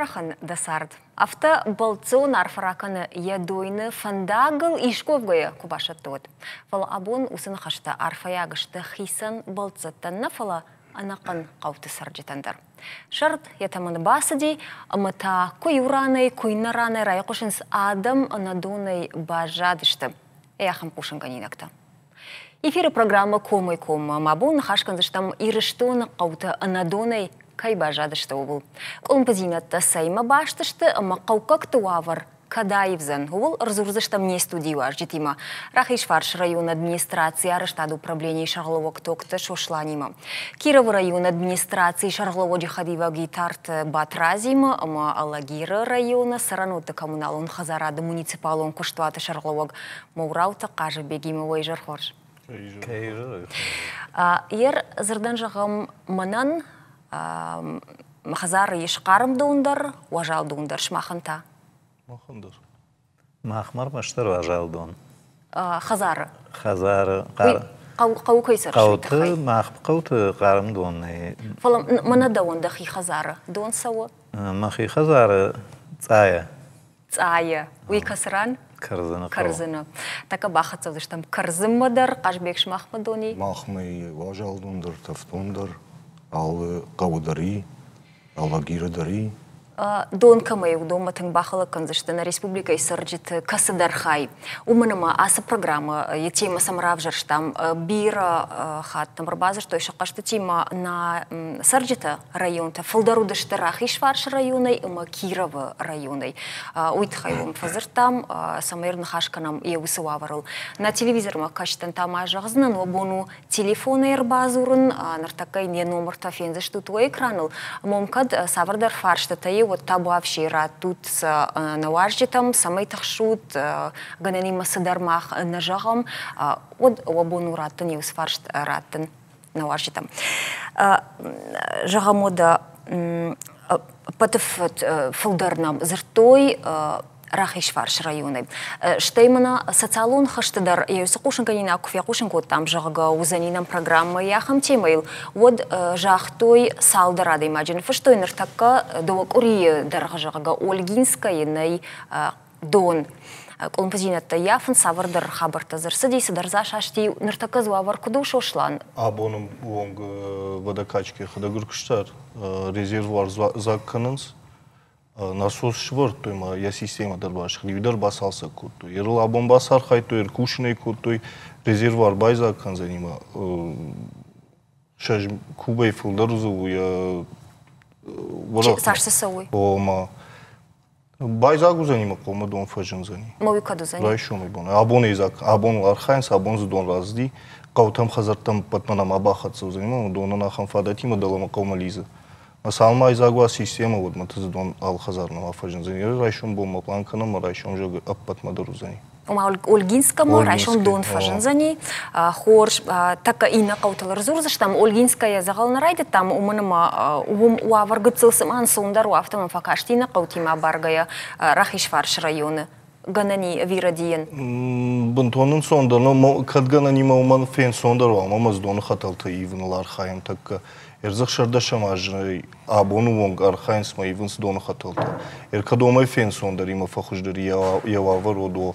Уӕрӕхӕн дӕ цард. Афтӕ бӕлццон арфӕ ракӕны йӕ дойны фӕндагыл исковгӕйӕ куы басӕтты, уӕд. Фӕлӕ абон уыцы ныхӕстӕ арфӕйаг сты хицӕн бӕлццӕттӕн нӕ, фӕлӕ ӕнӕхъӕн хъӕуты цӕрджытӕн дӕр. Сӕрд йӕ тӕмӕны бацыди, ӕмӕ та куы иу ранӕй, куы иннӕ ранӕй райхъуысынц адӕм ӕнӕдонӕй баззадысты. Ахӕм хъусынгӕнинӕгтӕ. Эфиры программӕ «Комӕй-коммӕ» ма бон ныхас кӕндзыстӕм Ирыстоны хъӕутӕ ӕнӕдонӕй кӕй баззадысты, ууыл. Къуылымпыдзинӕдтӕ цӕимӕ баст сты ӕмӕ хъӕуккӕгты уавӕр кӕд аивдзӕн, ууыл ӕрдзурдзыстӕм не студийы уазджытимӕ. Рахизфарсы районы администрацийы арӕзтады управленийы сӕргълӕууӕг Токты Сосланимӕ. Кировы районы администрацийы сӕргълӕууӕджы хӕдивӕг Итарты Батразимӕ ӕмӕ Алагиры районы цӕрӕнуӕтты коммуналон хӕдзарады муниципалон куыстуаты сӕргълӕууӕг Моурауты Хъазыбегимӕ. Уӕ изӕр хорз. Ер дзырдӕн зӕгъӕм, мӕнӕн хӕдзары ис хъарм дон дӕр, уазал дон дӕр, сымахӕн та? Махӕн дӕр. Махмӕ ӕрмӕстдӕр уазал дон. Хӕдзары? Хӕдзары. Хъӕуы кӕй цӕрыс? Хъӕуты, мах хъӕуты хъарм дон нӕй. Фӕлӕ мӕнӕ дӕуӕн дӕхи хӕдзары дон цӕуы? Мӕхи хӕдзары цъайӕ. Цъайӕ. Уый кӕцы ран? Кӕрдзыны. Кӕрдзыны. Тӕккӕ бахӕццӕ уыдзыстӕм Кӕрдзынмӕ дӕр, Хъазбег сымахмӕ дони? Махмӕ уазал дон дӕр, тӕвдон дӕр, алы хъӕуы дӕр и, Алагиры дӕр и. Дон кӕмӕй, уыдонмӕ тынг бахӕлӕг кӕндзысты нӕ республикӕйы цӕрджыты кӕцыдӕр хай. Уымӕн ӕмӕ ацы программӕ йӕ темӕ цӕм равзӕрстам, бирӕ хатт нӕм ӕрбадзырдтой сӕ хъӕстытимӕ нӕ цӕрджытӕ районтӕ фылдӕр уыдысты Рахизфарсы районӕй ӕмӕ Кировы районӕй. Уый тыххӕй уӕм фӕдзырдтам, цӕмӕй ӕрныхас кӕнӕм йӕ уыцы уавӕрыл. Нӕ телевизормӕ кӕсджытӕн та ма зӕгъдзынӕн, уӕ бон у телефонӕй ӕрбадзурын, ныртӕккӕ йын йӕ номыртӕ фендзыстут уӕ экраныл. Ӕмӕ уым кӕд цавӕрдӕр фарстытӕ и, уӕд та буафсийы раттут сӕ нӕ уазджытӕм, цӕмӕй тыхсут, гӕнӕнимӕ цыдӕр мах нӕ зӕгъӕм, уӕд уӕ бон у раттын иу фарст раттын нӕ уазджытӕм. Зӕгъӕм, уӕдӕ ӕппӕты фылдӕр нӕм дзырдтой Рахизфарсы районы. Стӕй мӕнӕ социалон хӕсты дӕр цы хъусынгӕнинаг куы фехъусын кодтам, зӕгъгӕ, уыдзӕни нӕм программӕйы ахӕм темӕйыл, уӕд загътой цалдӕр адӕймаджы ныффыстой ныртӕккӕ дыууӕ къуырийы дӕргъы, зӕгъгӕ, Ольгинскӕйы нӕй дон. Къуылымпыдзинӕдтӕ ййафын цавӕрдӕр хабӕрттӕ дзы рцыди, цыдӕр дзы асасти. Ныртӕккӕ дзы уавӕр куыд у, Сослан? Абоны онг водокачки йӕхӕдӕг ӕркуыста, резервуар дзаг кӕнынц. Насос сывӕрдтой ма йӕ системӕ дӕр басыгъди, уый дӕр бацалцӕг кодтой. Ерыл абон бацархайдтой, ӕркусын ӕй кодтой, резервуар байдзаг кӕндзӕни ма сӕ кубӕй фылдӕр дзы у йӕ Цас цы цӕуы? Ома байдзаг уыдзӕни ма хъомы дон фӕзындзӕни. Ма уый кӕд уыдзӕни? Райсомы бон. Абон айдзаг, абон архайынц, абон дзы дон рацыди. Хъӕутӕм, хӕдзӕрттӕм ӕппӕтмӕ нӕма бахӕццӕ уыдзӕни, ма донӕн ахӕм фадатимӕ дӕлӕмӕ хъӕумӕ лидзы. Цалынмӕ айдзаг уа системӕ, уӕдмӕ дзы дон алы хӕдзармӕ ма фӕзындзӕни. Райсом бонмӕ план кӕнӕм ӕмӕ райсом зӕгъы ӕппӕтмӕ дӕр уыдзӕни. Ома Ольгинскӕмӕ райсом дон фӕзындзӕни. Хорз, тӕккӕ иннӕ хъӕутыл ӕрдзурдзыстӕм. Ольгинскӕйӕ дзӕгъӕл нӕ райдыдтам, уымӕн ӕмӕ уым уавӕр гыццыл цыма ӕнцондӕр у, афтӕ мӕм фӕкасти иннӕ хъӕутимӕ абаргӕйӕ Рахизфарсы районы. Гӕнӕн и ӕви рӕдийын? Бынтон ӕнцондӕр, но кӕд гӕнӕнимӕ уымӕн фенцондӕр уа, ӕмӕ доны хӕтӕлтӕ ивыныл архайӕм тӕккӕ. Ӕрдзӕхсӕрдӕсӕм азы абоны онг архайынц ма ивынц доны хӕтӕлтӕ. Ӕркӕд уымӕй фенцондӕр имӕ фӕхуыздӕр йӕ уавӕр уӕд о,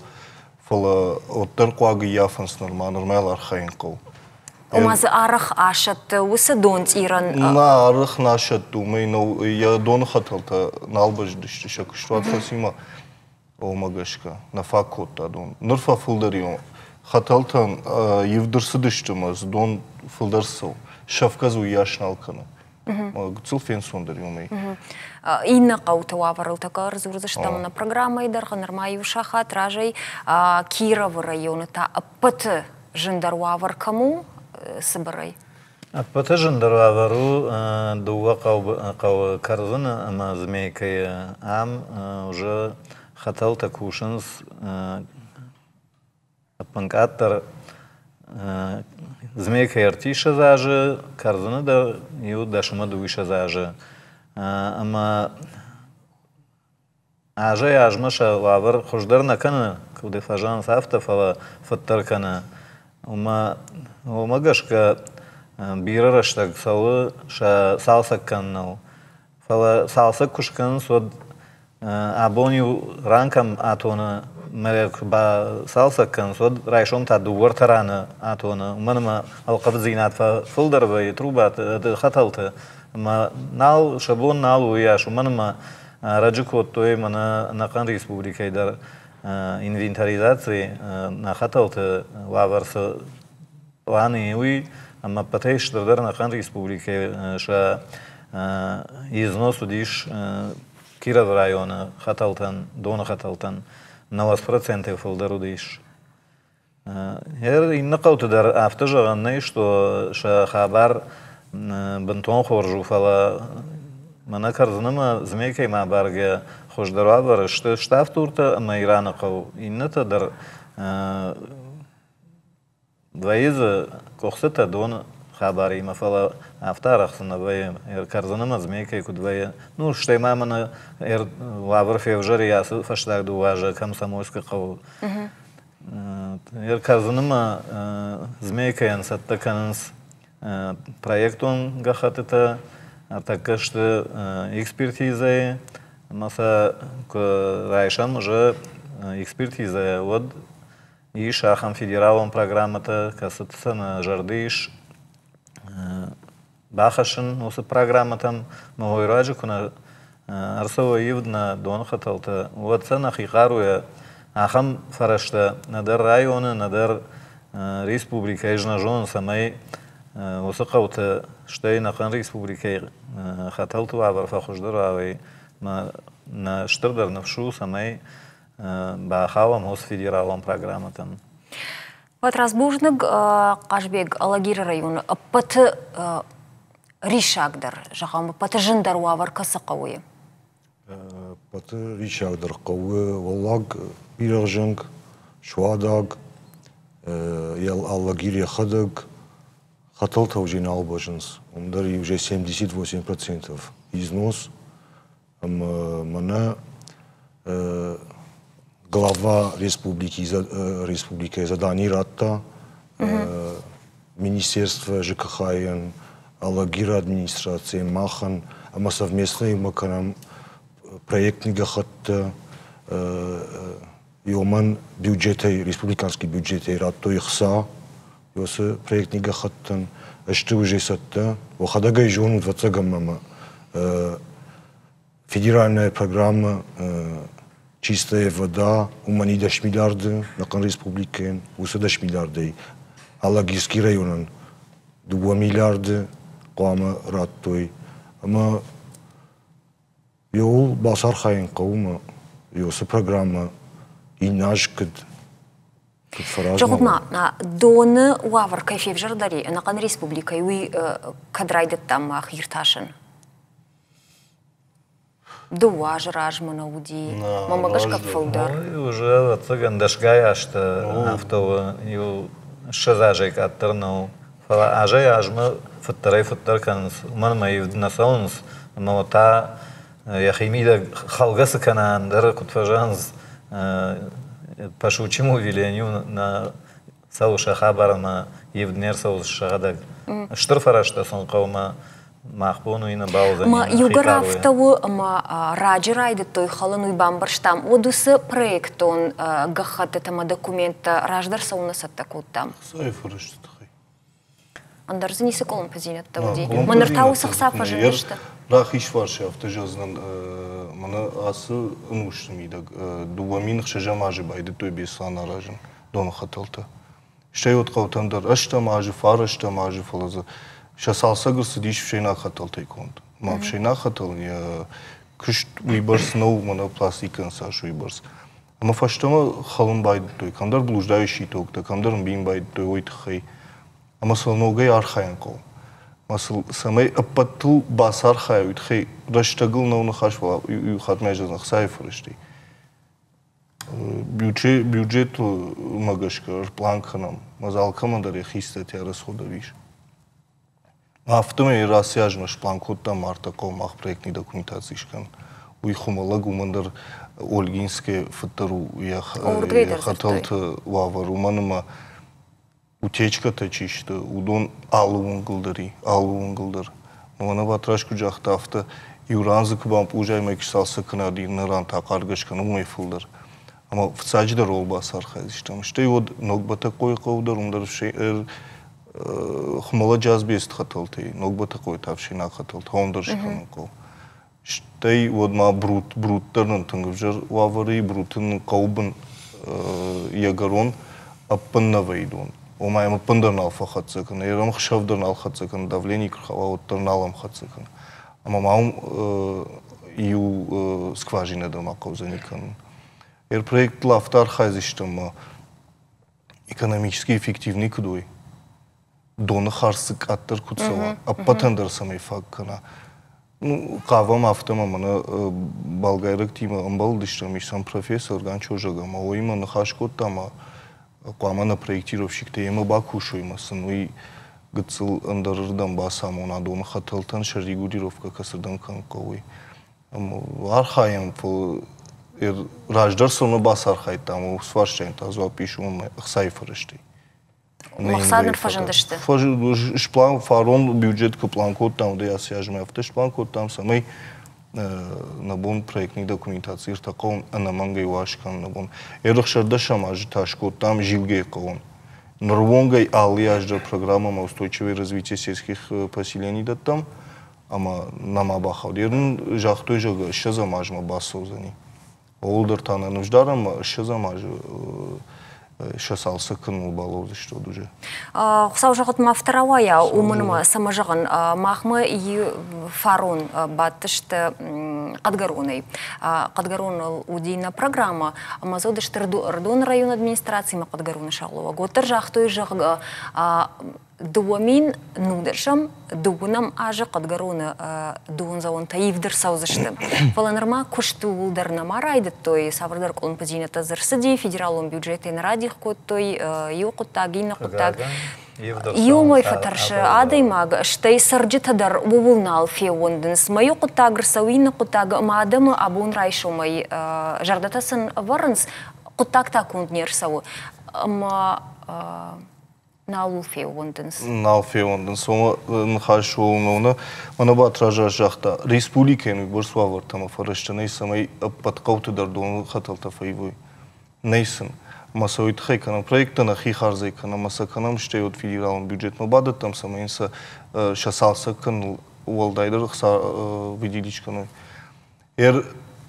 фӕлӕ уӕддӕр хъуаг ӕййафынц нырма, нырма йыл архайын хъӕуы. Ома дзы арӕх асӕтты уыцы донцъирӕн? Нӕ, арӕх нӕ асӕтты, уымӕй нӕу, йӕ доны хӕтӕлтӕ нал бӕззыдысты сӕ куыстуат фӕцимӕ. Уымӕ гӕсгӕ нӕ фаг кодта дон. Ныр фӕфылдӕр и. Хӕтӕлтӕн ивд ӕрцыдысты ӕмӕ дзы дон фылдӕр цӕуы. Сӕфгӕ дзы уыйас нал кӕны. Гыццыл фенцондӕр и уымӕй. Иннӕ хъӕуты уавӕрыл тӕккӕ ӕрдзурдзыстӕм нӕ программӕйы дӕргъы нырма иу сахат разӕй Кировы районы та ӕппӕты зындӕр уавӕр кӕм у цыбырӕй? Ӕппӕты зындӕр уавӕр у дыууӕ хъӕуы Кӕрдзыны ӕмӕ Змейкӕйы. Ам уже хӕтӕлтӕ кусынц ӕппынкъаддӕр Змейкӕйы ӕртиссӕдз азы, Кӕрдзыны дӕр иу дӕс ӕмӕ дыууиссӕдз азы. Ӕмӕ Азӕй-азмӕ сӕ уавӕр хуыздӕр нӕ кӕны, куыд фӕзӕгъынц, афтӕ, фӕлӕ фыддӕр кӕны. Уымӕ гӕсгӕ бирӕ рӕстӕг цӕуы сӕ цалцӕг кӕныныл. Фӕлӕ цалцӕг куы скӕнынц, уӕд абон иу ран кӕм атоны мӕ куы бацалцӕг кӕнынц, уӕд райсом та дыууӕ-ӕртӕ раны атоны. Уымӕн ӕмӕ ӕлхъывддзинад фӕфылдӕр вӕййы трубаты, хӕтӕлты. Ӕмӕ нал, сӕ бон нал у уыйас, уымӕн ӕмӕ ӕрӕджы кодтой мӕнӕ ӕнӕхъӕн республикӕйы дӕр инвентаризаци, нӕ хӕтӕлты уавӕр цы планы уый, ӕмӕ ӕппӕтӕй стырдӕр ӕнӕхъӕн республикӕйы сӕ износ уыдис Кировы районы хӕтӕлтӕн, доны хӕтӕлтӕн 90%-ӕй фылдӕр уыдис. Иннӕ хъӕуты дӕр афтӕ зӕгъӕн нӕй, что сӕ хабар бынтон хорз у, фӕлӕ мӕнӕ Кӕрдзыны ӕмӕ Змейкӕимӕ абаргӕ хуыздӕр уавӕры сты Ставддуртӕ ӕмӕ Ираны хъӕу. Иннӕтӕ дӕр Вӕййы дзы къуыхцытӕ доны хабаримӕ, фӕлӕ афтӕ арӕх цы нӕ вӕййы, кӕрдзын ӕмӕ змейкӕй куыд вӕййы. Ну, стӕй ма мӕнӕ уавӕр февзӕр и ацы фӕстаг дыууӕ азы Комсомольскы хъӕуы. Кӕрдзын ӕмӕ змейкӕйӕн цӕттӕ кӕнынц проектон гӕххӕттытӕ, ӕртӕккӕ сты экспертизӕйы, ӕмӕ сӕ куы райсӕм уже экспертизӕйӕ, уӕд Ис ахӕм федералон программӕтӕ, кӕцыты сӕ нӕ зӕрды ис бахӕссын уыцы программӕтӕм. Мӕ куы нӕ ӕрцӕуой ивд нӕ доны хӕтӕлтӕ, уӕд сӕ нӕхи хъаруйӕ ахӕм фӕрӕзтӕ нӕдӕр районы, нӕдӕр республикӕйы ӕз нӕ зонын, цӕмӕй уыцы хъӕуты, стӕй ӕнӕхъӕн республикӕйы хӕтӕлты уавӕр фӕхуыздӕр уа, уый нӕ стырдӕр ныфс у, цӕмӕй бахауӕм уыцы федералон программӕтӕм. Батраз, бузныг. Хъазбег, Алагиры районы ӕппӕты риссагдӕр, зӕгъӕм, ӕппӕты зындӕр уавӕр кӕцы хъӕуы? Ӕппӕты риссагдӕр хъӕуы Уӕллаг Бирӕгъзӕнг, Суадаг, Алагир йӕхӕдӕг, хӕтӕлтӕ уже нал бӕззынц. Уым дӕр уже 78% износ. Ӕмӕ мӕнӕ глава республики, республикӕйы задани радта Министерство ЖКХ-йӕн, Алагиры администрацийӕн, махӕн ӕмӕ совместно иумӕ кӕнӕм проектный гӕххӕттӕ. Уымӕн бюджетӕй, республиканский бюджетӕй радтой ӕхца уыцы проектный гӕххӕттӕн. Сты уже цӕттӕ. Уӕхӕдӕг ӕй зонут, ӕвӕццӕгӕн мӕ федеральная программа «Чистая вода» уымӕн и 10 миллиарды нӕхъӕн республикӕйӕн, уыцы 10 миллиардӕй Алагирский районӕн 2 миллиарды хъуамӕ радтой. Ӕмӕ Иууыл бацархайын хъӕуы ӕмӕ уыцы программӕ иннӕ аз куыд фӕразмӕ. Зӕгъут ма, доны уавӕр кӕй февзӕрдӕр и ӕнӕхъӕн республикӕйы, уый кӕд райдыдтам мах иртасын? 2 азы размӕ нӕ уыди, мӕнмӕ гӕсгӕ фылдӕр. Уже, ӕвӕццӕгӕн, дӕсгай азтӕ афтӕ у, иу 20 азӕй къаддӕр нӕу. Фӕлӕ азӕй-азмӕ фыддӕрӕй-фыддӕр кӕнынц, уымӕн ӕмӕ ивд нӕ цӕуынц, ӕмӕ та йӕхимидӕг хӕлгӕ цы кӕна, ӕндӕр куыд фӕзӕгъынц, по щучьему велению нӕ цӕуы сӕ хабар ӕмӕ ивд не рцӕуы сӕхӕдӕг. Стыр фӕрӕзтӕ сын хъӕуы ӕмӕ мах бон уый нӕ бауыдзӕни. Ӕмӕ иугӕр афтӕ у, ӕмӕ раджы райдыдтой хӕлын, уый бамбӕрстам, уӕд уыцы проектон гӕххӕттытӕ ӕмӕ документтӕ раздӕр цӕуылнӕ цӕттӕ кодтам? Ӕхцайы фӕрӕзты тыххӕй. Ӕндӕр дзы ницы къуылымпыдзинӕдтӕ уыди. Мӕ ныр та уыцы хца фӕзындысты. Рахизфарсы афтӕ зӕгъдзынӕн, мӕнӕ ацы ӕнусы мидӕг 2006 азы байдыдтой Беслӕн аразын доны хӕтӕлтӕ. Стӕй уӕд хъӕутӕм дӕр ӕстӕм азы, фарӕстӕм азы, фӕлӕ дзы сӕ цалцӕг ӕрцыдис ӕфсӕйнаг хӕтӕлтӕй конд. Ӕмӕ ӕфсӕйнаг хӕтӕлӕн йӕ куыст уыйбӕрц нӕу, мӕнӕ пластикӕн цас уыйбӕрц. Ӕмӕ фӕстӕмӕ хӕлын байдыдтой, кӕмдӕр блуждайы щитоктӕ, кӕмдӕр ӕмбийын байдыдтой уый тыххӕй. Ӕмӕ сыл ногӕй архайын хъӕуы. Ӕмӕ сыл цӕмӕй ӕппӕтыл бацархайа, уый тыххӕй рӕстӕгыл нӕу ныхас, фӕлӕ иу хатт ма зӕгъын ӕхцайы фӕрӕзтӕй. Бюджетмӕ гӕсгӕ ӕрплан кӕнӕм, ӕмӕ дзы алкӕмӕн дӕр йӕхи статья расходов ис. Афтӕмӕй ацы азмӕ сплан кодтам марты хъӕуы мах проектный документаци скӕнын. Уый хуымӕлӕг, уымӕн дӕр Ольгинскӕ фыддӕр у йӕ хӕтӕлты уавӕр, уымӕн ӕмӕ утечкӕтӕ чи сты, уыдон алы уынгыл дӕр и, алы уынгыл дӕр. Мӕнӕ Батраз куыд загъта, афтӕ. Иу ран дзы куы бампъузай ӕмӕ куы сцалцӕг кӕнат, иннӕ ран та хъаргӕ скӕны, уымӕй фылдӕр. Ӕмӕ фыццаджыдӕр ууыл бацархайдзыстӕм. Стӕй уӕд Ног Бӕтӕхъойы хъӕу дӕр, уым дӕр Хуымӕллӕджы асбест хӕтӕлтӕй, Ног Бӕтӕхъойы та ӕфсӕйнаг хӕтӕлтӕ, уым дӕр скӕнын хъӕуы. Стӕй уӕд ма Брут, Брут дӕр нын тынг ӕвзӕр уавӕры и, Бруты нын хъӕуы бын йӕ гӕрон ӕппын нӕ вӕййы дон. Ома йӕм ӕппындӕр нал фӕхӕццӕ кӕны, йе ӕхсӕв дӕр нал хӕццӕ кӕны, давлени куы рхауа, уӕддӕр нал ӕм хӕццӕ кӕны. Ӕмӕ ма уым иу скважинӕ дӕр ма хъӕудзӕни кӕнын. Ӕр проекттыл афтӕ архайдзыстӕм, ӕмӕ экономически эффективный куыд уой, доны хардз дзы къаддӕр куыд цӕуа, ӕппӕтӕн дӕр цӕмӕй фаг кӕна. Ну, хъавӕм афтӕ ӕмӕ мӕнӕ болгайрӕгтимӕ ӕмбӕлдыстӕм, ис сӕм профессор Ганчо зӕгъгӕ, ӕмӕ уыимӕ ныхас кодтам, ӕмӕ хъуамӕ нӕ проектировщиктӕ йемӕ бакусой ӕмӕ сын уый гыццыл ӕндӕрырдӕм бацамона доны хӕтӕлтӕн сӕ регулировкӕ кӕцырдӕм кӕнын хъӕуы, уый. Архайӕм, фӕлӕ раздӕр цӕуылнӕ бацархайдтам, уыцы фарстайӕн та дзуапп ис уымӕн ӕхцайы фӕрӕзтӕй. Ӕхца ныр фӕзындысты? Сплан, фарон бюджет куы план кодтам, уӕд ацы азмӕ афтӕ сплан кодтам, цӕмӕй нӕ бон проектный документаци ӕртӕ хъӕуын ӕнӕмӕнгӕй уа скӕнын нӕ бон. Ӕрыхсӕрдӕсӕм азы та скодтам Зилгӕйы хъӕуӕн. Нырыонгӕй алы аз дӕр программӕмӕ устойчивое развитие сельских поселений дӕттӕм, ӕмӕ нӕма бахауд. Ерын загътой, зӕгъгӕ, ссӕдзӕм азмӕ бацӕудзӕни. Ууыл дӕр та нӕ ныфс дарӕм, ссӕдзӕм азы сӕ цалцӕг кӕныныл балӕудзысты уӕд уже. Хуыцау зӕгъӕд, ма афтӕ рауайа, уымӕн ӕмӕ цӕмӕ зӕгъын, махмӕ фарон бадтысты Хъӕдгӕронӕй. Хъӕдгӕроныл уыди нӕ программӕ, ӕмӕ дзы уыдысты Ӕрыдоны районы администрацимӕ Хъӕдгӕроны сӕргълӕууӕг. Уӕддӕр загътой, зӕгъгӕ, 2019 дыууынӕм азы Хъӕдгӕроны дондзӕуӕнтӕ ивд ӕрцӕудзысты. Фӕлӕ нырма куыст ууыл дӕр нӕма райдыдтой, цавӕрдӕр къуылымпыдзинӕдтӕ дзы ӕрцыди, федералон бюджетӕй нӕ радих кодтой иу хъуыддаг, иннӕ хъуыддаг. Иумӕ фӕтӕрсы адӕймаг, стӕй цӕрджытӕ дӕр ууыл нал феууӕндынц. Мӕ иу хъуыддаг ӕрцӕуы, иннӕ хъуыддаг ӕмӕ адӕмы абон райсомӕй зӕрдӕтӕ сын ӕвӕрынц, хъуыддаг та конд не рцӕуы. Ӕмӕ нал ыл феууӕндынц. Нал феууӕндынц. Уымӕ ныхас ууыл нӕу нӕ. Мӕнӕ Батраз раст загъта, республикӕйӕн уыйбӕрц уавӕртӕ ӕмӕ фӕрӕзтӕ нӕй, цӕмӕй ӕппӕт хъӕуты дӕр доны хӕтӕлтӕ фӕивой. Нӕй сын. Ӕмӕ сӕ уый тыххӕй кӕнӕм проекттӕ нӕхи хардзӕй кӕнӕм ӕмӕ сӕ кӕнӕм, стӕй уӕд федералон бюджетмӕ бадӕттӕм, цӕмӕй йын сӕ сӕ цалцӕг кӕныныл уӕлдайдӕр ӕхца выделить кӕной. Эр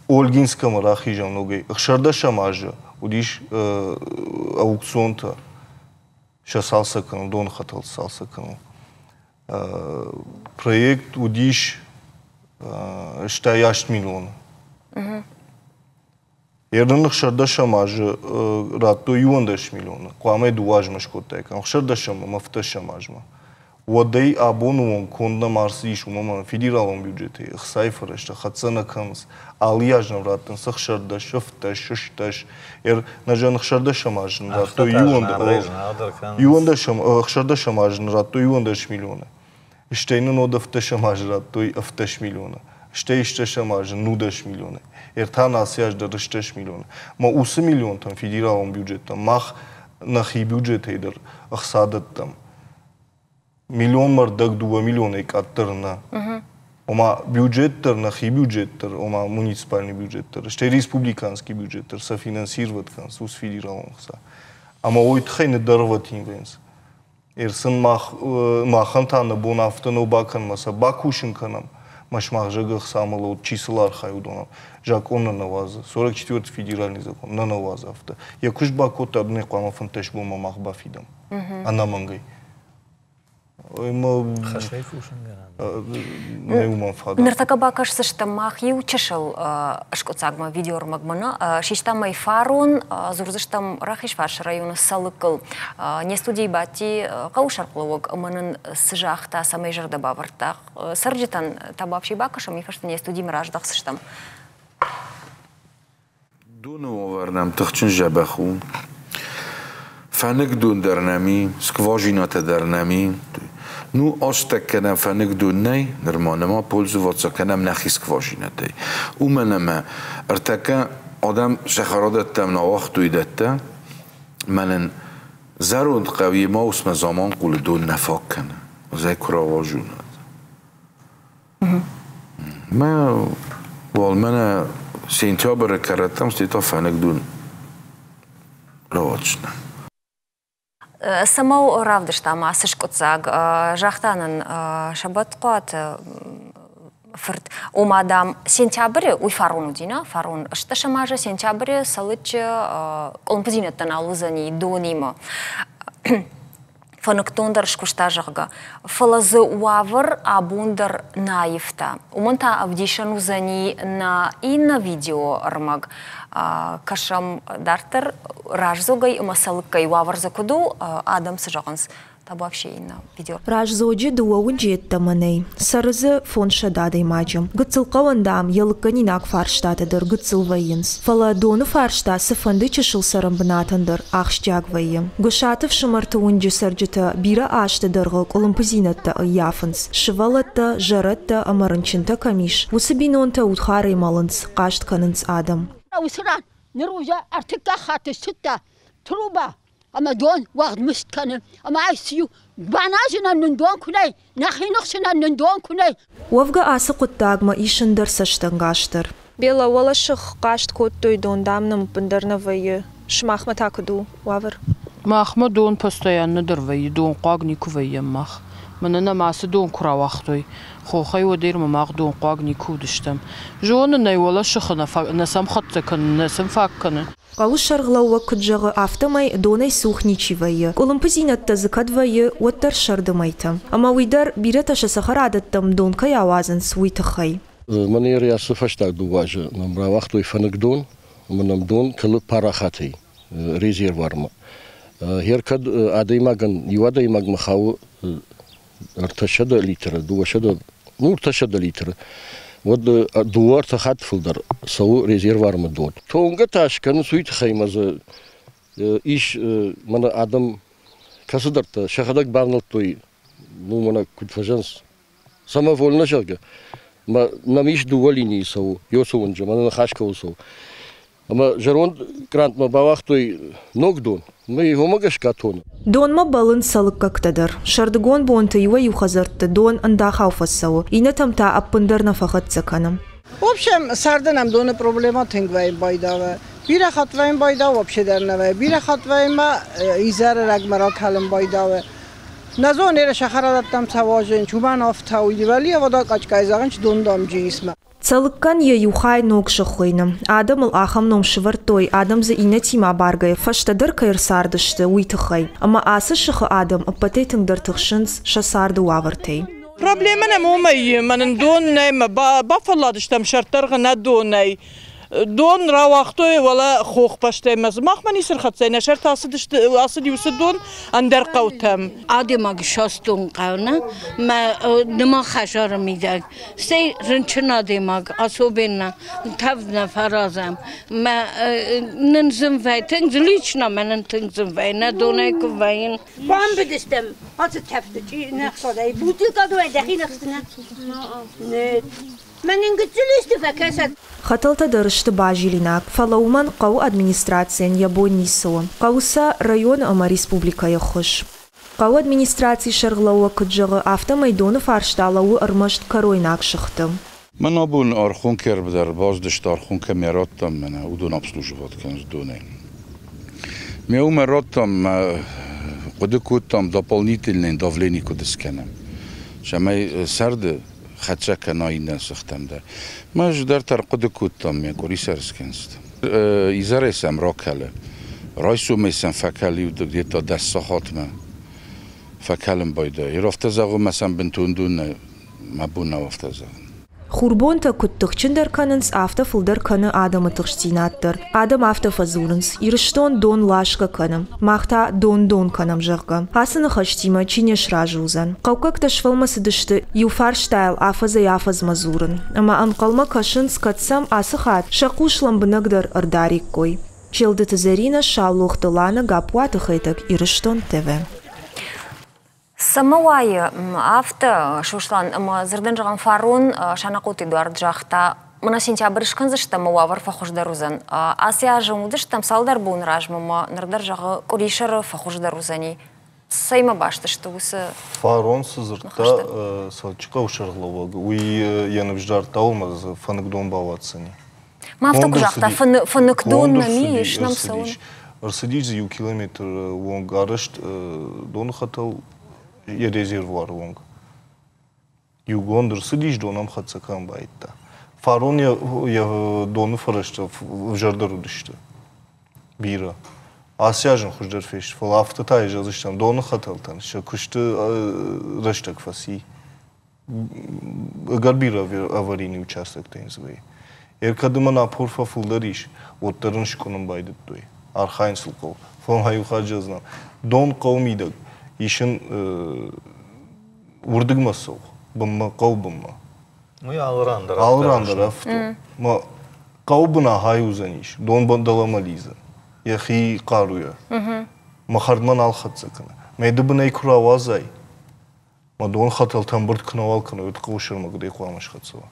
Ольгинскӕмӕ рахизӕм ногӕй. 16 азы уыдис аукционтӕ сӕ цалцӕг кӕнын, доны хӕтӕлты цалцӕг кӕнын. Проект уыдис 68 миллионы. Ерын 16 азы радтой 11 миллионы. Хъуамӕ дыууӕ азмӕ скодтаиккам. 16 ӕмӕ 17 азмӕ. Уӕдӕй абоны онг конд нӕма ӕрцыдис, уымӕн ӕмӕ федералон бюджетӕй ӕхцайы фӕрӕзтӕ хӕццӕ нӕ кӕнынц. Алы аз нӕм раттынц 16, 17, 16. Нӕ 16 азы нын радтой 16 азы нын радтой 11 миллионы. Стӕй нын уӕд 17 азы радтой 17 миллионы. Стӕй 16 азы 19 миллионы. Ӕртӕ ацы аз дӕр 16 миллионы. Ма уыцы миллионтӕм федералон бюджеттӕм мах нӕхи бюджетӕй дӕр ӕхца дӕттӕм. Миллионмӕ рдӕг дыууӕ миллионӕй къаддӕр нӕ. Ома бюджет дӕр, нӕхи бюджет дӕр, ома муниципальный бюджет дӕр, стӕй республиканский бюджет дӕр сӕ финансировать кӕнынц уыцы федералон ӕхца. Ӕмӕ уый тыххӕй ныддӕргъвӕтин вӕййынц. Ӕрцын мах, махӕн та нӕ бон афтӕ нӕу бакӕнын, сӕ бакусын кӕнӕм, мӕ сымах зӕгъы ӕхца амӕлӕут, чи сыл архайы, уыдонӕн. Закъон нӕ нӕ уадзы. 44 федеральный закон нӕ нӕ уадзы афтӕ. Йӕ куыст бакодта, адонӕй хъуамӕ 15 бонмӕ мах бафидӕм. Ӕнӕмӕнгӕй. Хӕсӕй кусынгӕнӕн. Ныртӕккӕ бакӕсдзыстӕм мах иу чысыл скъуыддзагмӕ, видеоӕрмӕгмӕ нӕ. Систам ӕй фарон, дзурдзыстӕм Рахизфарсы районы Цӕлыккыл. Не студийы бадти хъӕуы сӕргълӕууӕг ӕмӕ нын цы загъта, цӕмӕй зӕрдӕ бавӕрдта. Цӕрджытӕн та вообще бакӕсӕм, уый фӕстӕ не студимӕ раздӕхдзыстӕм. Доны уавӕр нӕм тыхджын дзӕбӕх у. Фӕныкдон дӕр нӕм и, скважинӕтӕ дӕр нӕм и. Ну, азтӕккӕ нӕм фӕныкдон нӕй, нырма нӕма пользоваться кӕнӕм нӕхи скважинӕтӕй. Уымӕн ӕмӕ ӕртӕккӕ адӕм сӕхӕрадӕттӕм нӕ уагътой дӕттӕ. Мӕнӕн зӕронд хъӕу Емаусмӕ Заманхъулы дон нӕ фаг кӕны. Ӕз ӕй куы рауазон. Мӕ уал мӕнӕ сентябры кӕрӕттӕм стӕй та фӕныкдон рауадздзынӕн. Цӕмӕ равдыстам ацы скъуыддзаг, загъта нын Сӕбӕтхъуаты фырт. Ома, дам, сентябры, уый фарон уыди, нӕ? Фарон ӕстдӕсӕм азы сентябры Цӕлыччы къуылымпыдзинӕдтӕ нал уыдзӕни донимӕ. Фӕныкдон дӕр скуыста, зӕгъгӕ. Фӕлӕ дзы уавӕр абон дӕр нӕ аивта. Уымӕн та ӕвдисӕн уыдзӕни нӕ иннӕ видеоӕрмӕг. Кӕсӕм дарддӕр раздзогӕй ӕмӕ цӕлыккӕй уавӕр дзы куыд у, адӕм цы зӕгъынц. Табуафсе иннӕ видео. Раздзоджы дыууӕ уынджы йеддӕмӕ нӕй. Цӕры дзы 500 адӕймаджы. Гыццыл хъӕуӕн, дам, йӕ лыггӕнинаг фарстатӕ дӕр гыццыл вӕййынц. Фӕлӕ доны фарста цыфӕнды чысыл цӕрӕнбынатӕн дӕр ахсджиаг вӕййы. Гуысаты фсымӕрты уынджы цӕрджытӕ бирӕ азты дӕргъы къуылымпыдзинӕдтӕ ӕййафынц. Сывӕллӕттӕ, зӕрӕдтӕ ӕмӕ рынчынтӕ кӕм ис, уыцы бинонтӕ удхарӕй мӕлынц, хъаст кӕнынц адӕм. Уыцы ран ныр уже ӕртыккаг хатт ссыдта труба ӕмӕ дон уӕгъд мыст кӕны ӕмӕ ICU баназынӕн нын дон куы нӕй, нӕхи ныхсынӕн нын дон куы нӕй. Уӕвгӕ ацы хъуыддагмӕ ис ӕндӕр цӕстӕнгас дӕр. Бела, уӕлӕсых хъаст кодтой, дон, дам, нӕм ӕппындӕр нӕ вӕййы. Сымахмӕ та куыд у уавӕр? Махмӕ дон постоянно дӕр вӕййы, донхъуаг никуы вӕййӕм мах. Мӕнӕ нӕм ацы дон куы рауагътой, хохӕй уӕдӕй мах донхъуаг никуы уыдыстӕм. Зонын ӕй, уӕлӕсыхы нӕ сӕм хӕццӕ кӕны, нӕ сын фаг кӕны. Хъӕуы сӕргълӕууӕг куыд зӕгъы, афтӕмӕй донӕй цух ничи вӕййы. Къуылымпыдзинӕдтӕ дзы кӕд вӕййы, уӕддӕр сӕрды мӕйты. Ӕмӕ уый дӕр, бирӕтӕ сӕ цӕхӕрадӕттӕм дон кӕй ауадзынц, уый тыххӕй. Мӕнӕ ацы фӕстаг дыууӕ азы нӕм рауагътой фӕныкдон ӕмӕ нӕм дон кӕлы парахатӕй резервуармӕ. Гъер кӕд адӕймагӕн, иу адӕймагмӕ хауы 300 литры, 200, ну, 300 литры, уӕд дыууӕ-ӕртӕ хатт фылдӕр цӕуы резервуармӕ дон. Тонгӕ та скӕнынц уый тыххӕй ӕмӕ дзы ис мӕнӕ адӕм кӕцыдӕртӕ сӕхӕдӕг бавнӕлдтой, ну, мӕнӕ куыд фӕзӕнц, самовольно, зӕгъгӕ. Нӕм ис дыууӕ линийы цӕуы, Йосы уынджы, мӕнӕ ныхас кӕуыл цӕуы. Ӕмӕ зӕронд грантмӕ бауагътой ног дон, ӕмӕ уымӕ гӕсгӕ тоны. Донмӕ бӕллынц цӕлыккӕгтӕ дӕр. Сӕрдыгон бонты иуӕй-иу хӕдзӕртты дон ӕндахау фӕцӕуы, иннӕтӕм та ӕппындӕр нӕ фӕхӕццӕ кӕны. В общем, сӕрды нӕм доны проблема тынг вӕййы байдавы. Бирӕ хатт вӕййын байдавы, вообще дӕр нӕ вӕййы. Бирӕ хатт вӕййы ма изӕры рӕгмӕ ракӕлын байдавы. Нӕ зоны, сахарадӕттӕм цӕуазын, чумӕн афтӕ уйвӕли, вода къачкай зӕгъын, дон дам джисмӕ. Цӕлыккӕн йӕ иу хай ног сых хуыйны. Адӕм ыл ахӕм ном сывӕрдтой, адӕм дзы иннӕтимӕ абаргӕйӕ фӕстӕдӕр кӕй ӕрцардысты, уый тыххӕй. Ӕмӕ ацы сыхы адӕм ӕппӕтӕй тынгдӕр тыхсынц сӕ царды уавӕртӕй. Проблемӕ нӕм уымӕй и, мӕ нын дон нӕй, мӕ бафӕлладыстӕм сӕрддӕргъы нӕ донӕй. Дон рауагътой уӕлӕ хохбӕстӕй мӕ махмӕ ницы рхӕццӕ, нӕ сӕрты ацыдысты, ацыди уыцы дон ӕндӕр хъӕутӕм. Адӕймаг састон хъӕуы мӕ ныма хӕдзары мидӕг. Стӕй рынчын адӕймаг особенно тӕвд нӕ фӕразӕм. Мӕ нын зын вӕййы, тынг лично мӕнӕн тынг зын вӕййы, нӕ донӕй куы вӕййын. Бамбыдыстӕм ацы тӕфты чи нӕхсадӕй. Бутылка донӕй дӕхи ныхсдзынӕ? Нет. Мӕнӕн гыццыл исты фӕкӕсӕд. Хӕтӕлтӕ дӕр сты базилинаг, фӕлӕ уымӕн хъӕуы администрацийӕн йӕ бон ницы у. Хъӕуы сӕ районы ӕмӕ республикӕйы ӕххуыс. Хъӕуы администрацийы сӕргълӕууӕг куыд зӕгъы, афтӕмӕй доны фарста лӕууы ӕрмӕст кӕройнаг сыхты. Мӕн абон Архонкӕ дӕр баздысты, Архонкӕмӕ радтам, мӕнӕ уыдон обслуживать кӕнынц донӕй. Ме уымӕ радтам, хъуыды кодтам дополнительное давление куыд скӕнӕм, цӕмӕй сӕрды хӕццӕ кӕна иннӕ сыхтӕм дӕр. Мӕ ӕз дӕр ӕрхъуыды кодтам, ме къуырисӕр скӕнст. Изӕрӕй сӕм ракӕлы, райсомӕй сӕм фӕкӕлы где-то 10 сахатмӕ фӕкӕлын байдайы. Афтӕ зӕгъын, мӕ сӕм бынтон дон нӕ, мӕ бон нӕу афтӕ зӕгъын. Хурбонтӕ куыд тыхджындӕр кӕнынц, афтӕ фылдӕр кӕны адӕмы тыхстдзинад дӕр. Адӕм афтӕ фӕдзурынц, Ирыстон дон ласгӕ кӕны, мах та дон-дон кӕнӕм, зӕгъгӕ. Ацы ныхӕстимӕ чи не сразы уыдзӕн? Хъӕуккӕгтӕ сфӕлмӕцыдысты иу фарстайыл афӕдзӕй-афӕдзмӕ дзурын. Ӕмӕ ӕнхъӕлмӕ кӕсынц, кӕд сӕм ацы хатт сӕ хъус лӕмбынӕгдӕр ӕрдариккой. Челдыты Зӕринӕ, Саулохты Лана, Гаппуаты Хетӕг, Ирыстон ТВ. Цӕмӕ уайы афтӕ, Сослан, ӕмӕ дзырдӕн зӕгъӕм, фарон Санахъоты Эдуард загъта, мӕнӕ сентябры скӕндзыстӕм ӕмӕ уавӕр фӕхуыздӕр уыдзӕн. Ацы азы уыдыстӕм цалдӕр боны размӕ ӕмӕ ныр дӕр зӕгъы, къуырисӕры фӕхуыздӕр уыдзӕни. Цӕимӕ баст сты уыцы Фарон цы дзырдта Сочи сӕргълӕууӕг, уый йӕ ныфс дардта, уымӕ дзы фӕныкдон бауадздзӕни. Ма афтӕ куы загъта, фӕныкдон нӕм ис, нӕм цӕуын. Ӕрцыдис дзы иу километр онг арӕзт доны хӕтӕл йӕ резервуары онг. Иугонд ӕрцыдис, дон ӕм хӕццӕ кӕм байдыдта. Фарон йӕ доны фӕрӕзтӕ ӕвзӕрдӕр уыдысты. Бирӕ. Ацы аз ын хуыздӕр фесты, фӕлӕ афтӕ та зӕгъдзыстӕм, доны хӕтӕлтӕн сӕ куысты рӕстӕг фӕци. Ӕгӕр бирӕ аварийный участоктӕ йын дзы вӕййы. Кӕд ӕмӕ напор фӕфылдӕр ис, уӕддӕр ын скъуынын байдыдтой. Архайын сыл хъӕуы. Фӕлӕ ма иу хатт зӕгъдзынӕн, дон хъӕуы мидӕг исын уырдыгмӕ цӕуы, бынмӕ, хъӕуы бынмӕ. Уый алы ран дӕр Алы ран дӕр афтӕ. Ма хъӕуы бын ахай уыдзӕнис, дон дӕлӕмӕ лидзы йӕхи хъаруйӕ. Мӕ хӕрдмӕ нал хӕццӕ кӕны. Мӕ ды бынӕй куы рауадзай, мӕ дон хӕтӕлтӕ ӕмбырд куы нӕуал кӕной, уӕд хъӕуы сӕрмӕ куыдӕй хъуамӕ схӕццӕ уа.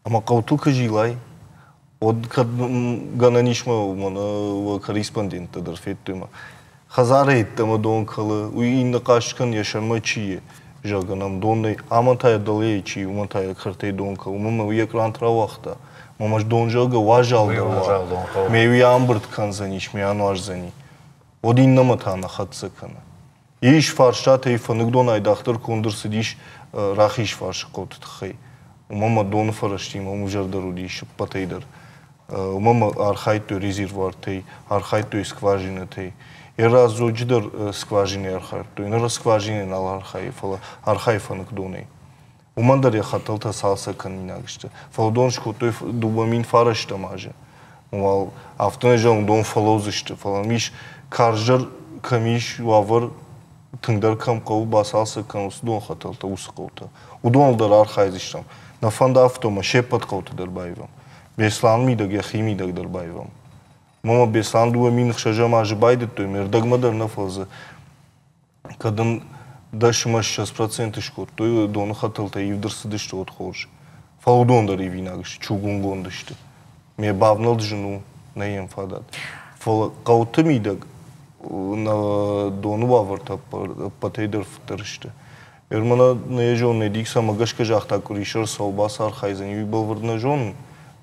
Ӕмӕ хъӕутыл куы зилай, уӕд кӕд гӕнӕн ис мӕ мӕнӕ уӕ корреспонденттӕ дӕр федтой мӕ хӕдзарӕй ӕддӕмӕ дон кӕлы, уый иннӕ хъаст кӕн йӕ сӕрмӕ чи и, зӕгъгӕ нӕм дон нӕй, амӕн та йӕ дӕлейы чи и, уымӕн та йӕ кӕртӕй дон кӕлы, уымӕн мӕ уый йӕ кърант рауагъта. Мӕ дон, зӕгъгӕ, уазалдӕр уа, мӕ уый амбырд кӕндзӕнис, мӕ ануаздзӕни. Уӕд иннӕмӕ та нӕ хӕццӕ кӕны. Ис фарстатӕй фӕныгдон айдагъдӕр конд ӕрцыдис Рахизфарсы хъӕуты тыххӕй. Уымӕ ма доны фӕрӕзтимӕ уым ӕвзӕрдӕр уыдис ӕппӕтӕй дӕр. Уымӕ ма архайдтой резервуартӕй, архайдтой скважинӕтӕй. Йӕ раздзоджы дӕр скважинӕй архайдтой. Ныр скважинӕ нал архайы, фӕлӕ архайы фӕныкдонӕй. Уымӕн дӕр йӕ хӕтӕлтӕ цалцӕг кӕнинаг сты. Фӕлӕ уыдон скодтой 2009 азы. Уал афтӕ нӕ зӕгъын, уыдон фӕлӕудзысты, фӕлӕ ис карздӕр кӕм ис уавӕр, тынгдӕр кӕм хъӕуы бацалцӕг кӕнын уыцы донхӕтӕлтӕ, уыцы хъӕутӕ. Уыдоныл дӕр архайдзыстӕм. Нӕ фӕнды афтӕ, ӕмӕ се ппӕт хъӕуты дӕр баивӕм. Беслӕны мидӕг йӕхи мидӕг дӕр баивӕм. Мама Беслӕн 2006 азы байдыдтой, ме рдӕгмӕ дӕр нӕ фӕлӕ дзы кӕд ын 10 ӕмӕ 20% скодтой, доны хӕтӕлтӕ ивд ӕрцыдысты, уӕд хорз. Фӕлӕ уыдон дӕр ивинаг сты, чугунгонд сты. Ме бавнӕлд зын у, нӕ йӕм фадат. Фӕлӕ хъӕуты мидӕг нӕ доны уавӕртӕ ӕппӕтӕй дӕр фыддӕр сты. Ӕрмӕнӕ нӕ зонын, Эдик цӕмӕ гӕсгӕ загъта, къуырисӕр цӕуыл бацархайдзӕни, уый бӕлвырд нӕ зонын,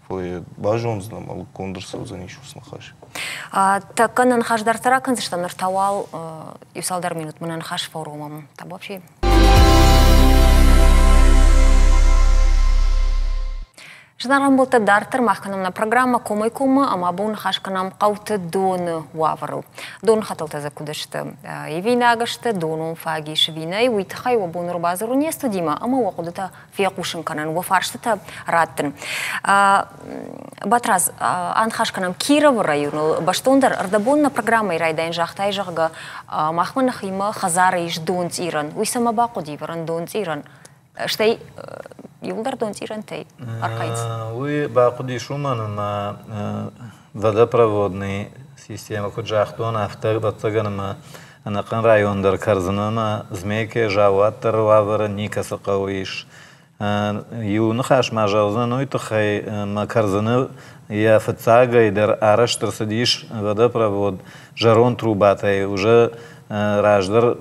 фӕлӕ йӕ базондзынӕ ӕмӕ лыггонд ӕрцӕудзӕнис уыцы ныхас. Тӕккӕ нӕ ныхас дарддӕр ракӕндзыстӕм, ныр та уал иу цалдӕр минутмӕ нӕ ныхас фӕуромӕм. Табуафси. Зынаргъ ӕмбӕлттӕ, дарддӕр мах кӕнӕм нӕ программӕ Комӕй-коммӕ ӕмӕ абон ныхас кӕнӕм хъӕуты доны уавӕрыл. Доны хӕтӕлтӕ дзы куыд сты? Ивинаг сты, донон фаг ис ӕви нӕй, уый тыххӕй уӕ бон ӕрбадзурын не студимӕ ӕмӕ уӕ хъуыдытӕ фехъусын кӕнын, уӕ фарстытӕ раттын. Батрадз, аныхас кӕнӕм Кировы районыл. Бӕстондӕр ӕрдӕбон нӕ программӕйы райдайӕн загътай, зӕгъгӕ, махмӕ нӕхимӕ хӕдзары ис донцъирӕн. Уый цӕмӕ бахъуыди вӕрӕн донцъирӕн? Стӕй иууылдӕр донцъирӕнтӕй архайынц? Уый бахъуыдис уымӕн, ӕмӕ водопроводный системӕ куыд загътон, афтӕ ӕвӕццӕгӕн ӕмӕ ӕнӕхъӕн район дӕр кӕрдзын ӕмӕ Змейкӕйы заууатдӕр уавӕры никӕцы хъӕуы ис. Иу ныхас ма зӕгъдзынӕн уый тыххӕй, ӕмӕ кӕрдзыны йӕ фыццагӕй дӕр арӕзт ӕрцыдис водопровод зӕронд трубатӕй, уже раздӕр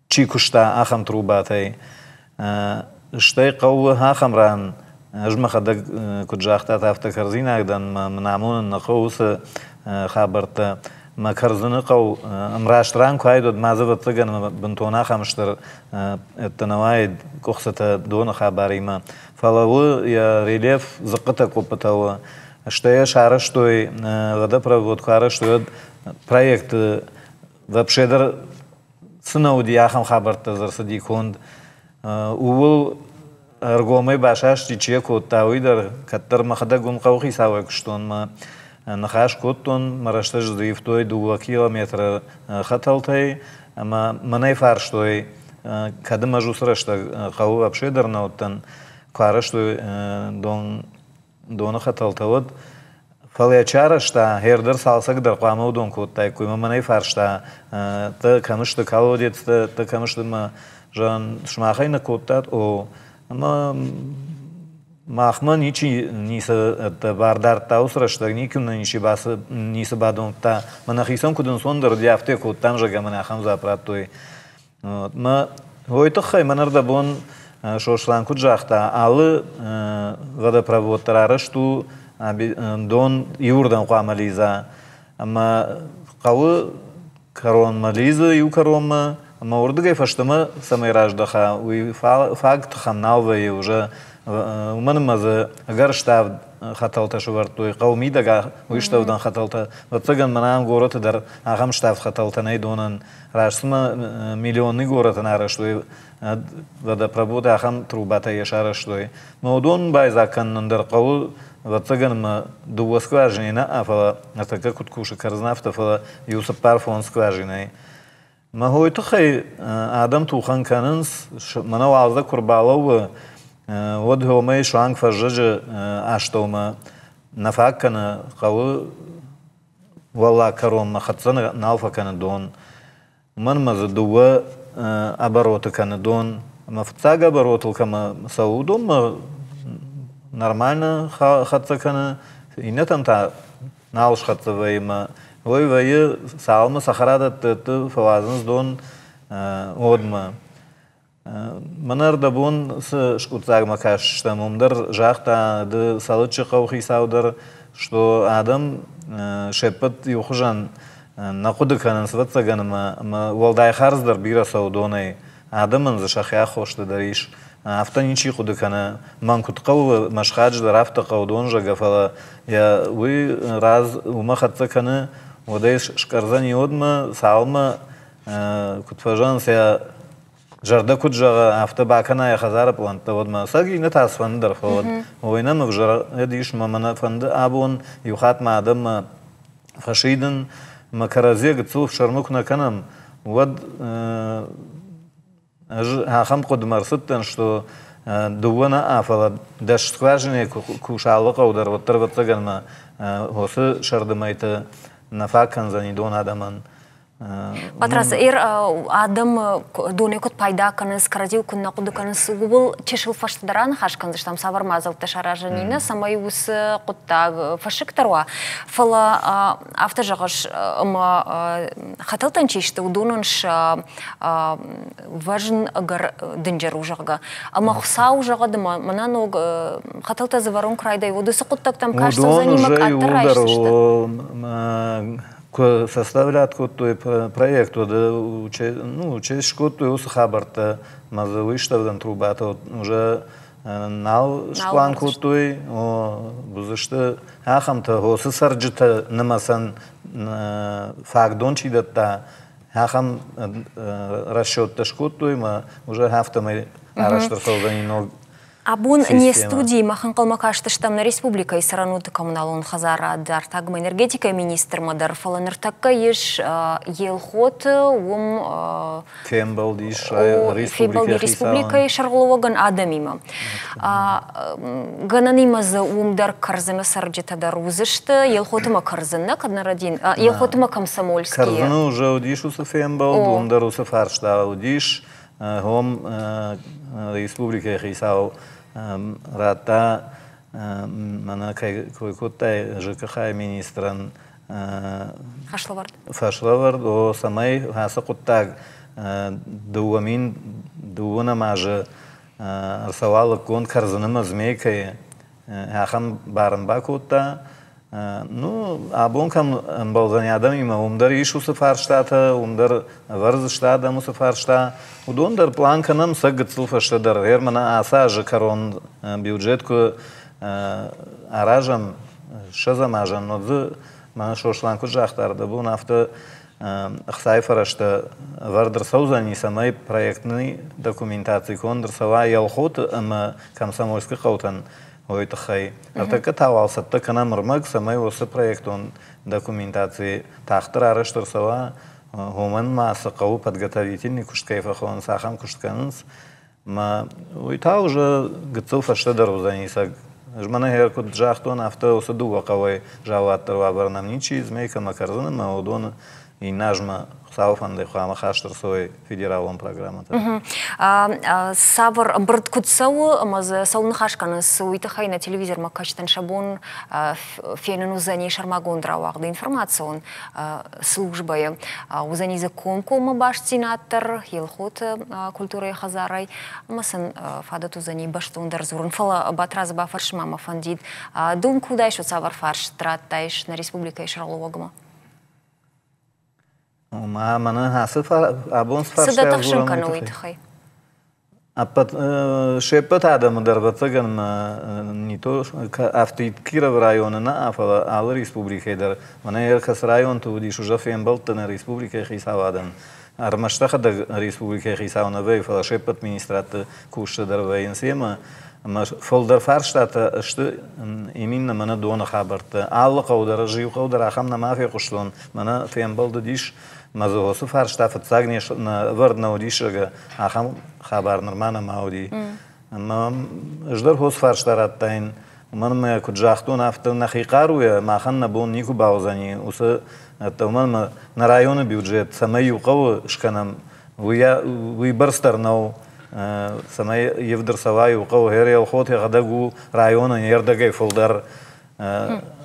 чи куыста, ахӕм трубатӕй. Стӕй хъӕуы ахӕм ран, ӕз мӕхӕдӕг куыд загътат, афтӕ кӕрдзинаг дӕн, мӕ мын амонын нӕ хъӕуы уыцы хабӕрттӕ. Мӕ Кӕрдзыны хъӕу ӕмраст ран куы уаид, уӕд ма дзы, ӕвӕццӕгӕн, бынтон ахӕм стыр ӕдде нӕ уаид къуыхцытӕ доны хабаримӕ. Фӕлӕ у йӕ рельеф дзыхъхъытӕ-къуыппытӕ у. Стӕй йӕ сарӕзтой, водопровод куы арӕзтой, уӕд проекты вообще дӕр цы нӕ уыди, ахӕм хабӕрттӕ дзы ӕрцыди конд. Ууыл ӕргомӕй басасти, чи йӕ кодта, уый дӕр. Кӕддӕр мӕхӕдӕг уым хъӕуыхицауӕй куыстон мӕ ныхас кодтон, мӕ рӕстӕджы дзы ивтой 2 километры хӕтӕлтӕй ӕмӕ мӕнӕй фарстой, кӕд ӕмӕ ӕз уыцы рӕстӕг хъӕуы вообще дӕр нӕ уыдтӕн, куы арӕзтой дон доны хӕтӕлтӕ, уӕд. Фӕлӕ йӕ чи арӕзта, хӕрдӕр цалцӕг дӕр хъуамӕ уыдон кодтаиккой. Мӕ мӕнӕй фарста, ты кӕм сты колодецтӕ, ты кӕм сты мӕ, зӕгъын, сымахӕй нӕ кодтат? О. Ӕмӕ Махмӕ ничи ницы бар дардта уыцы рӕстӕг, никуы нӕ ничи ницы бадомдта. Мӕ нӕхицӕн куыд ӕнцондӕр уыди, афтӕ кодтам, зӕгъгӕ, мын ахӕм дзуапп радтой. Мӕ уой тыххӕй мӕн ӕрдӕбон Сослан куыд загъта, алы водопровод дӕр арӕзт у дон иуырдӕм хъуамӕ лидза. Ӕмӕ хъӕуы кӕронмӕ лидзы иу кӕронмӕ, ӕмӕ уырдыгӕй фӕстӕмӕ цӕмӕй раздӕха, уый фаг тыхӕн нал вӕййы уже. Уымӕн ӕмӕ дзы ӕгӕр ставд хӕтӕлтӕ сӕвӕрдтой, хъӕуы мидӕг уый ставдӕн хӕтӕлтӕ. Ӕвӕццӕгӕн, мӕнӕ ам горӕты дӕр ахӕм ставд хӕтӕлтӕ нӕй донӕн. Раст цыма миллионный горӕтӕн арӕзтой водопровод, ахӕм трубатӕ йӕ сарӕзтой. Мӕ уыдон байдзаг кӕнынӕн дӕр хъӕуы, ӕвӕццӕгӕн, мӕ дыууӕ скважинӕйы нӕ, фӕлӕ ныртӕккӕ куыд кусы кӕрдзын, афтӕ, фӕлӕ иу цыппар-фондз скважинӕйы. Мӕ хойы тыххӕй адӕм тухӕн кӕнынц, мӕнӕ уалдзӕг куы рбалӕууы, уӕд уымӕй суанг фӕззӕджы астӕумӕ нӕ фаг кӕны хъӕуы уӕллаг кӕронмӕ хӕццӕ нал фӕкӕны дон. Уымӕн ӕмӕ дзы дыууӕ обороты кӕны дон. Ӕмӕ фыццаг оборотыл кӕмӕ цӕуы, уыдонмӕ нормально хӕццӕ кӕны, иннӕтӕм та нал схӕццӕ вӕййы ӕмӕ уый вӕййы, цалынмӕ цӕхӕрадӕтты фӕуадзынц дон, уӕдмӕ. Мӕнӕ ӕрдӕбон цы скъуыддзагмӕ кастыстӕм, уым дӕр загъта ды Цӕлыччы хъӕуыхицау дӕр, что адӕм се ппӕт иухуызӕн нӕ хъуыды кӕнынц, ӕвӕццӕгӕн, ӕмӕ уӕлдай хардз дӕр бирӕ цӕуы донӕй. Адӕмӕн дзы сӕхи аххосты дӕр ис. Афтӕ ничи хъуыды кӕны, мӕн куыд хъӕуы, мӕ схаджы дӕр афтӕ хъӕуы дон, зӕгъгӕ, фӕлӕ йӕ уый раз уымӕ хӕццӕ кӕны, уӕд ӕй скъӕрдзӕни уӕдмӕ, цалынмӕ куыд фӕзӕгъынц, йӕ зӕрдӕ куыд зӕгъы, афтӕ бакӕна йӕ хӕдзары пълӕнттӕ, уӕдмӕ ӕцӕг иннӕтӕ цыфӕнды дӕр фӕуӕд. Ой, нӕм ӕвзӕр ис, мӕ мӕнӕ фӕнды абон иу хатт мӕ адӕммӕ фӕсидын, мӕ кӕрӕдзийӕ гыццыл ӕфсӕрмы куы нӕ кӕнӕм, уӕд ӕз ахӕм хъуыдымӕ ӕрцыдтӕн, что дыууӕ нӕ, фӕлӕ дӕс скважинӕйы куса алы хъӕу дӕр, уӕддӕр ӕвӕццӕгӕн мӕ хосы сӕрды мӕйты нӕ фаг кӕндзӕни дон адӕмӕн. Батрадз, эр адӕм донӕй куыд пайда кӕнынц, кӕрӕдзиуыл куыд нӕ хъуыды кӕнынц, ууыл чысыл фӕстӕдӕр аныхас кӕндзыстӕм, цавӕр мадзӕлттӕ саразӕн и, цӕмӕй уыцы хъуыддаг фӕсыкдӕр уа. Фӕлӕ афтӕ зӕгъыс, ӕмӕ хӕтӕлтӕн чи сты, уыдонӕн сӕ вӕзн ӕгӕр дынджыр у, зӕгъгӕ. Ӕмӕ Хуыцау зӕгъӕд, ӕмӕ мӕнӕ ног хӕтӕлтӕ дзы вӕрын куы райдай, уӕд уыцы хъуыддӕгтӕм каст цӕудзӕни ӕмӕ къаддӕр райсдзысты. Куы составлять кодтой проект, уӕд ну, честь скодтой уыцы хабӕрттӕ, ӕмӕ дзы уый стӕвдӕн трубатӕ уже нал сплан кодтой, уыдзысты ахӕмтӕ, уыцы цӕрджытӕ нымӕцӕн фаг дон чи дӕтта, ахӕм расчеттӕ скодтой ӕмӕ уже афтӕмӕй арӕзт ӕрцӕудзӕни ног Абон не студийы мах ӕнхъӕлмӕ кастыстӕм нӕ республикӕйы цӕрӕнуӕтты коммуналон хӕдзарад, артаг ӕмӕ энергетикӕйы министрмӕ дӕр, фӕлӕ ныртӕккӕ ис Елхоты, уым фембӕлдис республикӕйы сӕргълӕууӕгӕн адӕмимӕ. Гӕнӕнимӕ дзы уым дӕр Кӕрдзыны цӕрджытӕ дӕр уыдзысты, Елхоты ма Кӕрдзын нӕ, кӕд нӕ рӕдин, Елхоты ма Комсомольскийы. Кӕрдзыны уже уыдис уыцы фембӕлд, уым дӕр уыцы фарста уыдис. Уым республикӕйы хицау радта, мӕнӕ кӕй кой кодтай, ЖКХ-йы министрӕн хӕслӕвӕрд. Хӕслӕвӕрд, о, цӕмӕй ацы хъуыддаг 2012 азы ӕрцӕуа лыггонд кӕрдзыны ӕмӕ змейкӕйы, ахӕм бар ын бакодта. Ну, абон кӕм ӕмбӕлдзӕни адӕмимӕ, уым дӕр ис уыцы фарстатӕ, уым дӕр ӕвӕрдзысты адӕм уыцы фарста. Уыдон дӕр план кӕнӕм сӕ гыццыл фӕстӕдӕр. Гъер мӕнӕ ацы азы кӕрон бюджет куы аразӕм, ссӕдзӕм азӕн, уӕд дзы мӕнӕ Сослан куыд загъта ӕрдӕбон, афтӕ ӕхцайы фӕрӕзтӕ ӕвӕрд ӕрцӕудзӕни, цӕмӕй проектный документаци конд ӕрцӕуа Елхоты ӕмӕ Комсомольскы хъӕутӕн уой тыххӕй. Ныртӕккӕ та уал цӕттӕ кӕнӕм ӕрмӕг, цӕмӕй уыцы проектон документаци тагъддӕр арӕзт ӕрцӕуа, уымӕн ма цы хъӕуы подготовительный куыст кӕй фӕхонынц, ахӕм куыст кӕнынц. Мӕ уый та уже гыццыл фӕстӕдӕр уыдзӕни цӕг. Ӕз мӕнӕ гъер куыд загътон, афтӕ уыцы дыууӕ хъӕуӕй заууатдӕр уавӕр нӕм ничи, Змейкӕ ӕмӕ Кӕрдзын ӕмӕ уыдоны Иннӕ азмӕ Хуыцауы фӕндӕй хъуамӕ хаст ӕрцӕуой федералон программӕтӕ. Цавӕр ӕмбырд куыд цӕуы ӕмӕ дзы цӕуыл ныхас кӕнынц, уый тыххӕй нӕ телевизормӕ кӕсджытӕн сӕ бон фенын уыдзӕни сӕрмагонд рауагъды информацион службӕйы. Уыдзӕни дзы комкоммӕ бастдзинад дӕр Елхоты культурӕйы хӕдзарӕй ӕмӕ сын фадат уыдзӕни бӕстондӕр дзурын. Фӕлӕ Батрадзы бафӕрсынмӕ мӕ фӕндид, дум куыд айсут, цавӕр фарст радтаис нӕ республикӕйы сӕргълӕууӕгмӕ? Ома, мӕнӕ ацы абон цы Цы дӕ тыхсын кӕны уый тыххӕй? Ӕппӕт се ппӕт адӕмы дӕр, ӕвӕццӕгӕн, не то афтид Кировы районы нӕ, фӕлӕ алы республикӕйы дӕр. Мӕнӕ кӕцы районты уыдис уже фембӕлдтӕ нӕ республикӕйы хицауадӕн. Ӕрмӕст ӕхӕдӕг республикӕйы хицау нӕ вӕййы, фӕлӕ се ппӕт министрадты кусджытӕ дӕр вӕййынц емӕ. Ӕмӕ фылдӕр фарстатӕ сты именно мӕнӕ доны хабӕрттӕ. Алы хъӕу дӕр, ӕз иу хъӕу дӕр ахӕм нӕма фехъуыстон, мӕнӕ фембӕлд уыдис, мӕ дзы уыцы фарста фыццаг не ӕвӕрд нӕ уыдис, зӕгъгӕ, ахӕм хабар нырма нӕма уыди. Ӕмӕ ӕз дӕр хорз фарста радтаин, уымӕн ӕмӕ куыд загътон, афтӕ нӕхи хъаруйӕ махӕн нӕ бон никуы бауыдзӕни уыцы, уымӕн ӕмӕ нӕ районы бюджет цӕмӕй иу хъӕуы скӕнӕм, уый бӕрц дӕр нӕу, цӕмӕй ивд ӕрцӕуа иу хъӕу. Гъер Елхот йӕхӕдӕг у районӕн йе рдӕгӕй фылдӕр.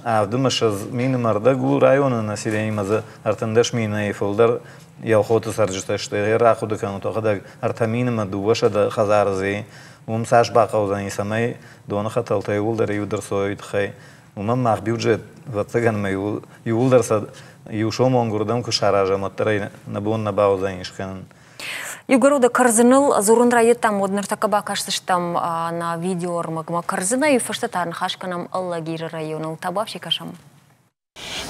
70 мины ӕрдӕг у районы населениемӕ дзы 13 минӕй фылдӕр Елхоты цӕрджытӕ сты. Гъер ахъуыды кӕнут йӕхӕдӕг 3 мины 200 хӕдзары дзы уым цас бахъӕудзӕни, цӕмӕй доны хӕтӕлтӕ иууылдӕр ивд ӕрцӕуой, уый тыххӕй. Уымӕн мах бюджет, ӕвӕццӕгӕн, ӕмӕ иууылдӕр сӕ иу сомон гуырдӕм куы саразӕм, уӕддӕр ӕй нӕ бон нӕ бауыдзӕни скӕнын. Иугӕр уӕдӕ кӕрдзыныл дзурын райдыдтам, уӕд ныртӕккӕ бакӕсдзыстӕм нӕ видеоӕрмӕгмӕ. Кӕрдзынӕй фӕстӕ та ныхас кӕнӕм Алагиры районыл. Табуафси кӕсӕм.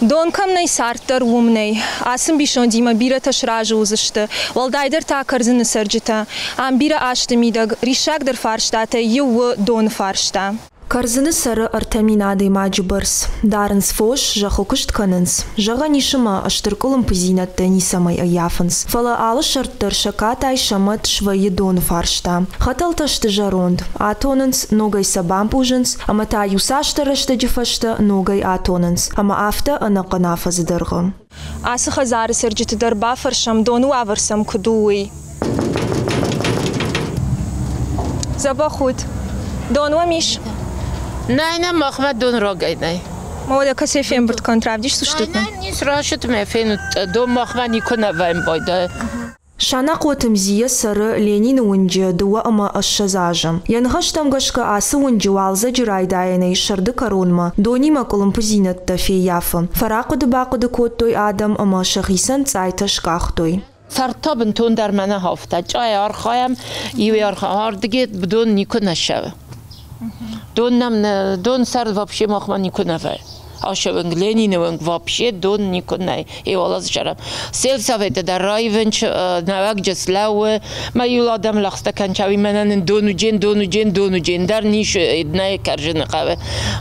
Дон кӕм нӕй, цард дӕр уым нӕй. Ацы ӕмбисондимӕ бирӕтӕ сразы уыдзысты, уӕлдайдӕр та Кӕрдзыны цӕрджытӕ. Ам бирӕ азты мидӕг риссагдӕр фарстатӕй иу у доны фарста. Кӕрдзыны цӕры 3000 адӕймаджы бӕрц. Дарынц фос, зӕххы куыст кӕнынц. Зӕгъӕн ис ӕмӕ стыр къуылымпыдзинӕдтӕ ницӕмӕй ӕййафынц. Фӕлӕ алы сӕрд дӕр сӕ катай, сӕ мӕт свӕййы доны фарста. Хӕтӕлтӕ сты зӕронд. Атонынц, ногӕй сӕ бампъузынц, ӕмӕ та иуцасдӕр рӕстӕджы фӕстӕ ногӕй атонынц. Ӕмӕ афтӕ ӕнӕхъӕн афӕдзы дӕргъы. Ацы хӕдзары цӕрджыты дӕр бафӕрсӕм, доны уавӕр сӕм куыд у, уый. Дзӕбӕх ут. Дон уӕм ис? Нӕй, нӕ, махмӕ дон рагӕй нӕй. Уӕдӕ кӕцӕй фембырд кӕнут, равдисдзыстут? Нӕ, ниц рашыт мӕ фенут. Дон махмӕ никуы нӕ вӕййы. Санахъоты Мзия цӕры Ленины уынджы 22 азы. Йӕ ныхӕстӕм гӕсгӕ ацы уынджы уалдзӕджы райдайӕнӕй сӕрды кӕронмӕ донимӕ къуылымпыдзинӕдтӕ феййафы. Фӕрахъуыды-бахъуыды кодтой адӕм ӕмӕ сӕхицӕн цъайтӕ скъахтой. Цард та бынтондӕр мӕнӕ афтӕ. Чъайы архайӕм, иу ардыгӕй дон никуы нӕ ссӕуы. Дон нӕм дон сӕрд вообще махмӕ никуы нӕ вӕййы. Ащӕуынг, Ленины уынг вообще дон никуы нӕй. Еуалаз сӕрӕм. Сельсоветы дӕр раивынч, нӕуӕгджы слӕууы. Мӕ иу адӕм лӕгъстӕ кӕнчауи мӕнӕ нын дон уджен, дон уджен, дон уджен дӕр нис нӕй Кӕржыны хъӕуы.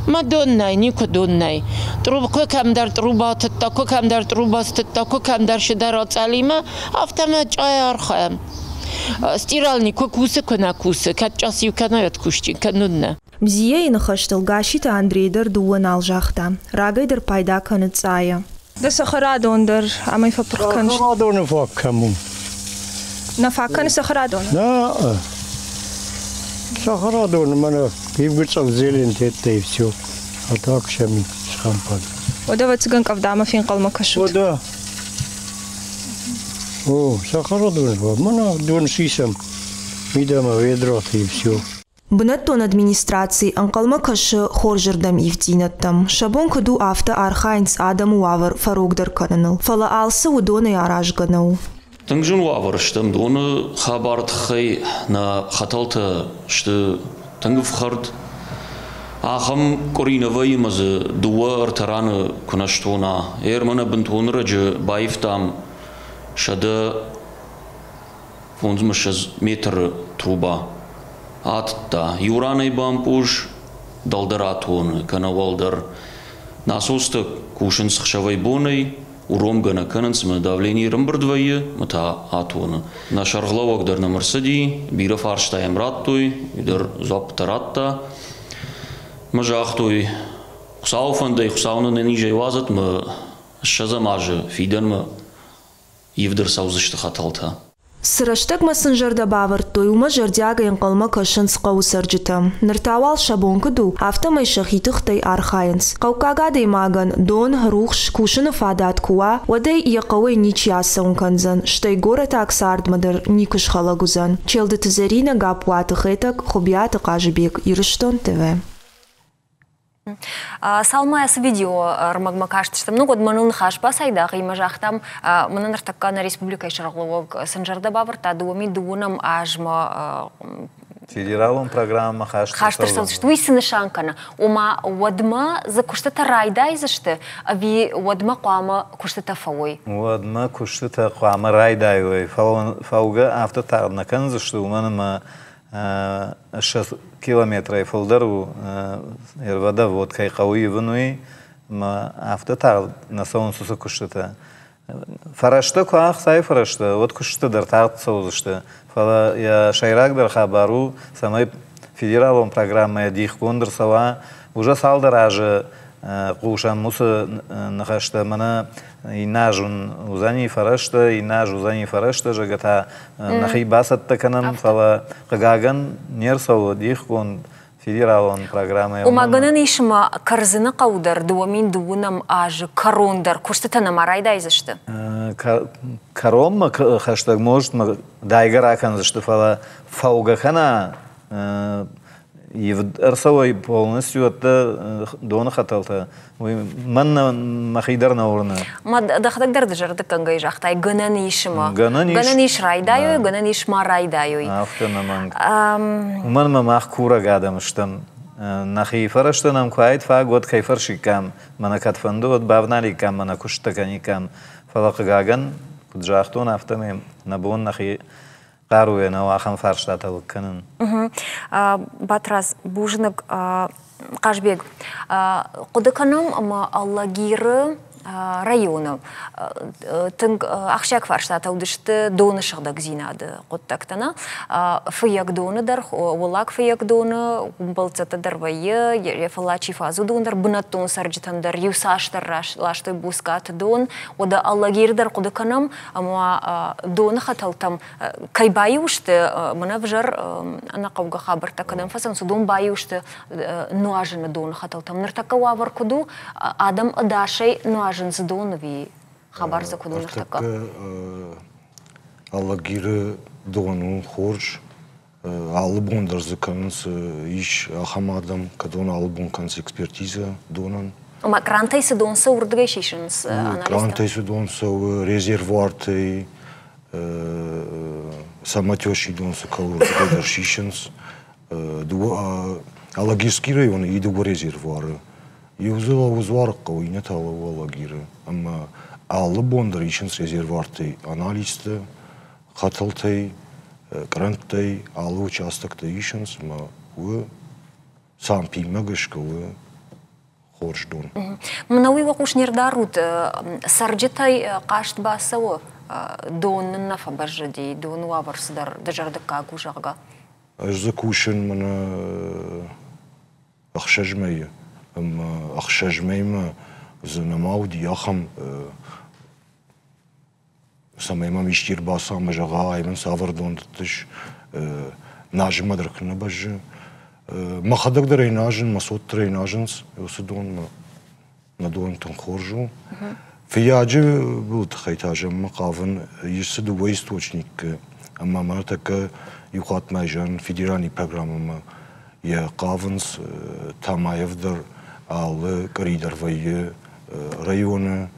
Ма дон нӕй, никуы дон нӕй. Труб куы кӕмдӕр труба тыдта, куы кӕмдӕр труба стыдта, куы кӕмдӕр сыдӕр ацъӕлимӕ, афтӕ мӕ чъайы архайӕм. Стиральник куы кусы, куы нӕ кусы, кӕд чъас иу кӕнӕ уӕд кусджын, кӕд нӕ. Мзияйы ныхӕстыл Гасситы Андрей дӕр дыууӕ нал загъта. Рагӕй дӕр пайда кӕны цъайӕ. Дӕ цӕхӕрадон дӕр амӕй фӕпырх кӕныс? Цӕхӕрадоны фаг кӕм у? Нӕ фаг кӕны цӕхӕрадоны? Нӕ. Цӕхӕрадоны мӕнӕ ивгуыцъӕл зелен тедта и все. А так сӕм схӕмпӕл. Уӕдӕ ӕвӕццӕгӕн къӕвдамӕ фенхъӕлмӕ кӕсут? Уӕдӕ. О, цӕхӕрадоны фаг. Мӕнӕ дон сисӕм мидӕмӕ ведраты и все. Бынӕттон администраци ӕнхъӕлмӕ кӕсы хорзырдӕм ивддзинӕдтӕм. Сӕ бон куыд у, афтӕ архайынц адӕмы уавӕр фӕрогдӕр кӕныныл. Фӕлӕ алцы уыдонӕй аразгӕ нӕу. Тынг зын уавӕры стӕм доны хабары тыххӕй. Нӕ хӕтӕлтӕ сты тынг ӕфхӕрд. Ахӕм къуыри нӕ вӕййы ӕмӕ дзы дыууӕ-ӕртӕ раны куы нӕ стона. Ӕрмӕ нӕ бынтон ӕрӕджы баивтам 125 метры труба атыдта. Иу ранӕй бампъуз, дӕлдӕр атоны, кӕнӕ уӕлдӕр. Насостӕ кусынц хсӕвӕй-бонӕй, уромгӕ нӕ кӕнынц, ӕмӕ давлени ӕрӕмбырд вӕййы, ӕмӕ та атоны. Нӕ сӕргълӕууӕг дӕр нӕм ӕрцыди, бирӕ фарста йӕм радтой, уый дӕр дзуаппытӕ радта. Мӕ загътой, Хуыцауы фӕндӕй Хуыцау нын ӕнӕнизӕй уадзӕд, мӕ 20-ӕм азы фидӕнмӕ. Ивд ӕрцӕудзысты хӕтӕлтӕ. Цы рӕстӕгмӕ сын зӕрдӕ бавӕрдтой, уымӕ зӕрдиагӕй ӕнхъӕлмӕ кӕсынц хъӕуы цӕрджытӕ. Ныр та уал сӕ бон куыд у, афтӕмӕй сӕхи тыхтӕй архайынц. Хъӕуккаг адӕймагӕн дон, рухс, кусыны фадат куы уа, уӕд ӕй йӕ хъӕуӕй ничи ацӕуын кӕндзӕн, стӕй горӕтаг цардмӕ дӕр никуы схӕлӕг уыдзӕн. Челдыты Зӕринӕ, Гаппуаты Хетӕг, Хуыбиаты Хъазыбег, Ирыстон ТВ. Цалынмӕ ацы видеоӕрмӕгмӕ кастыстӕм, ну уӕд мӕныл ныхас бацайдагъ ӕмӕ загътам, мӕнӕ ныртӕккӕ нӕ республикӕйы сӕргълӕууӕг сын зӕрдӕ бавӕрдта 2012 азмӕ Федералон программӕ хаст хаст ӕрцӕудзысты. Уый цы нысан кӕны? Ома, уӕдмӕ дзы куыстытӕ райдайдзысты ӕви уӕдмӕ хъуамӕ куыстытӕ фӕуой? Уӕдмӕ куыстытӕ хъуамӕ райдайой, фӕлӕ афтӕ тагъд нӕ кӕндзысты, уымӕн ӕмӕ 60 километрӕй фылдӕр у РВД-вод кӕй хъӕуы ивын, уый, ӕмӕ афтӕ тагъд нӕ цӕуынц уыцы куыстытӕ. Фӕрӕзтӕ куы ӕхцайы фӕрӕзтӕ, уӕд куыстытӕ дӕр тагъд цӕудзысты. Фӕлӕ йӕ сӕйрагдӕр хабар у, цӕмӕй федералон программӕйӕ дихгонд ӕрцӕуа, уже цалдӕр азы хъусӕм уыцы ныхӕстӕ, мӕнӕ иннӕ аз уын уыдзӕни фӕрӕзтӕ, иннӕ аз уыдзӕни фӕрӕзтӕ, зӕгъгӕ та нӕхи бацӕттӕ кӕнӕм, фӕлӕ хъыгагӕн не рцӕуы дихгонд федералон программӕ. Ома гӕнӕн ис ӕмӕ Кӕрдзыны хъӕу дӕр 2002 азы кӕрон дӕр куыстытӕ нӕма райдайдзысты? Кӕронмӕ хӕстӕг может дайгӕ ракӕндзысты, фӕлӕ фӕугӕ кӕна ивд ӕрцӕуой полностью ӕддӕ доны хӕтӕлтӕ, уый мӕн мӕхи дӕр нӕ уырны. Ма дӕхӕдӕг дӕр дызӕрдыггӕнгӕй загътай, гӕнӕн ис ӕмӕ. Гӕнӕн ис райдайой, гӕнӕн ис ма райдайой. Афтӕ нӕмӕнг. Уымӕн ӕмӕ мах курӕг адӕм стӕм. Нӕхи фӕрӕзтӕ нӕм куы уаид фаг, уӕд кӕй фӕрсиккам, мӕнӕ кӕд фӕнды, уӕд бавналиккам, мӕнӕ куыстытӕ кӕниккам. Фӕлӕ хъыгагӕн, куыд загътон, афтӕмӕй нӕ бон нӕхи хъаруйӕ нӕу ахӕм фарстатӕ лыг кӕнын. Батрадз, бузныг. Хъазбег, хъуыды кӕнӕм ӕмӕ Алагиры районы тынг ахсджиаг фарстатӕ уыдысты доны сыгъдӕгдзинады хъуыддӕгтӕ. Нӕ Фыййагдоны дӕр, Уӕллаг Фыййагдоны бӕлццӕттӕ дӕр вӕййы, йӕ фӕллад чи фӕдзы, уыдон дӕр бынӕттон цӕрджытӕн дӕр иу цасдӕр ластой Бускаты дон. Уӕдӕ Алагиры дӕр хъуыды кӕнӕм, ӕмӕ доны хӕтӕлтӕм кӕй баиу сты, мӕнӕ ӕвзӕр ӕнӕхъӕугӕ хабӕрттӕ кӕдӕм фӕцӕуынц, уыдон баиу сты нуазыны доны хӕтӕлтӕм. Ныртӕккӕ уавӕр куыд у, адӕм ӕдасӕй нуазынц дон ӕви хабар дзы куыд у ныртӕккӕ? Алагиры дон у хорз. Алы бон дӕр дзы кӕнынц, ис ахӕм адӕм, кӕдон алы бон кӕнынц экспертизӕ донӕн. Ома крантӕй цы дон цӕуы, уырдыгӕй сисынц анализтӕ? Крантӕй цы дон цӕуы, резервуартӕй, самотечный дон цы кӕуы, уырдыгӕй дӕр сисынц. Алагирский районы и дыууӕ резервуары. Иу дзы лӕууы Дзуарыхъӕуы, иннӕ та лӕууы Алагиры. Ӕмӕ алы бон дӕр исынц резервуартӕй анализтӕ, хӕтӕлтӕй, кърӕнттӕй алы участоктӕ исынц ӕмӕ у Сампимӕ гӕсгӕ у хорз дон. Мӕнӕ уый уӕ хъус не рдарут, цӕрджытӕй хъаст бацӕуы, дон нын нӕ фӕбӕззыди, доны уавӕр цыдӕр дызӕрдыггаг у, зӕгъгӕ. Ӕз дзы кусын мӕнӕ ӕхсӕз мӕйы ӕмӕ ӕхсӕз мӕймӕ дзы нӕма уыди ахӕм цӕмӕй мӕм исчи ӕрбацӕуа ӕмӕ зӕгъа, ай мын цавӕр дон дӕттыс, назынмӕ дӕр куы нӕ бӕззы. Мӕхӕдӕг дӕр ӕй назын, мӕ цот дӕр ӕй назынц, уыцы донмӕ нӕ дон тынг хорз у. Фыййаджы былы тыххӕй та зӕгъынмӕ хъавын, ис цы дыууӕ источникы, ӕмӕ мӕнӕ тӕккӕ иу хатт ма изӕрын федеральный программӕмӕ йӕ хъавынц, Тамаев дӕр алы къуыри дӕр вӕййы районы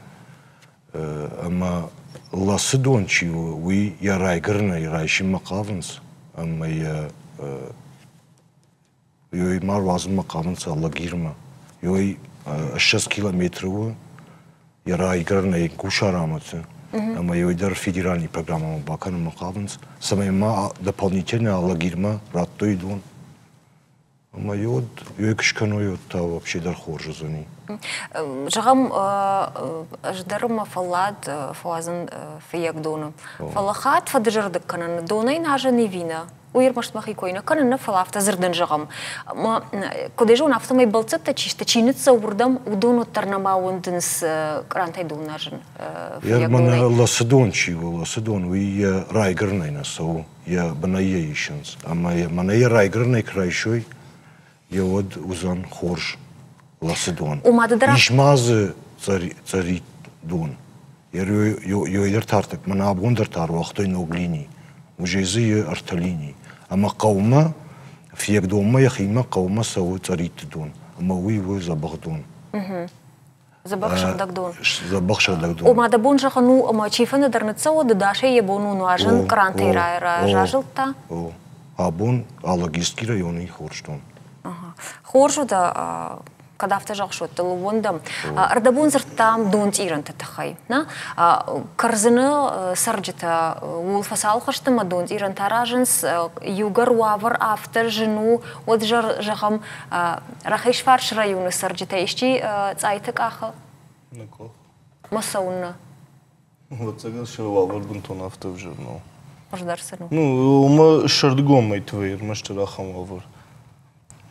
ӕмӕ ласы дон чи у, уый йӕ райгуырынӕй райсынмӕ хъавынц ӕмӕ йӕ ёй ма руадзынмӕ хъавынц Алагирмӕ. Ёй 20 километры у йӕ райгуырынӕй Гусараматы ӕмӕ ёй дӕр федеральный программӕмӕ бакӕнынмӕ хъавынц, цӕмӕй ма дополнительно Алагирмӕ радтой дон. Ӕмӕ йод, йой куы скӕной, уӕд та вообще дӕр хорз уыдзӕни. Зӕгъӕм, ӕз дӕр мӕ фӕллад фӕуадзын фыййагдоны. Фӕлӕ хатт фӕдызӕрдыг кӕнын, донӕй назын ӕви нӕ? Уый ӕрмӕст мӕхи кой нӕ кӕнын, нӕ, фӕлӕ афтӕ дзырдӕн зӕгъӕм. Куыд ӕй зонын, афтӕмӕй бӕлццӕттӕ чи сты, чи ныццӕуы уырдӕм, уыдон уӕддӕр нӕма уӕндынц кърантӕй дон нуазын. Мӕнӕ Ласыдон чи у, Ласыдон, уый йӕ райгуырынӕй нӕ цӕуы, йӕ бынӕй йӕ исынц. Ӕмӕ мӕнӕ йӕ райгуырынӕй куы райсой, йӕ уӕд уыдзӕн хорз Ласыдон. Ис ма дзы цъӕритдон. Йӕ тартӕг мӕнӕ абон дӕр та ӕруагътой ног лини. Уже дзы и ӕртӕ лини. Ӕмӕ хъӕумӕ, Фиагдонмӕ йӕхимӕ хъӕумӕ цӕуы Цъӕритты дон. Ӕмӕ уый у дзӕбӕх дон. Дзӕбӕх сыгъдӕг дон. Дзӕбӕх сыгъдӕг дон. Ома дӕ бон зӕгъын у, ӕмӕ чифӕнды дӕр ныццӕуӕд, дасӕй йӕ бон у нуазын, кърантӕй разылдта. О, абон Алагирский районы хорз дон. Хорз у дӕ кӕд афтӕ зӕгъыс, уӕд дыл ууӕндӕм. Ӕрдӕбон дзырдтам донцъирӕнты тыххӕй. Нӕ? Кӕрдзыны цӕрджытӕ ууыл фӕцалх сты ӕмӕ донцъирӕнтӕ аразынц. Иугӕр уавӕр афтӕ зын у, уӕд, зӕгъӕм, Рахизфарс районы цӕрджытӕ исчи цъайты къахы? Нӕ къах. Ма цӕуыннӕ? Ӕвӕццӕгӕн сӕ уавӕр бынтон афтӕ ӕвзӕр нӕу. Хуыздӕр сын у. Ну, уымӕ сӕрдыгон мӕйты вӕййы ӕрмӕстдӕр ахӕм уавӕр.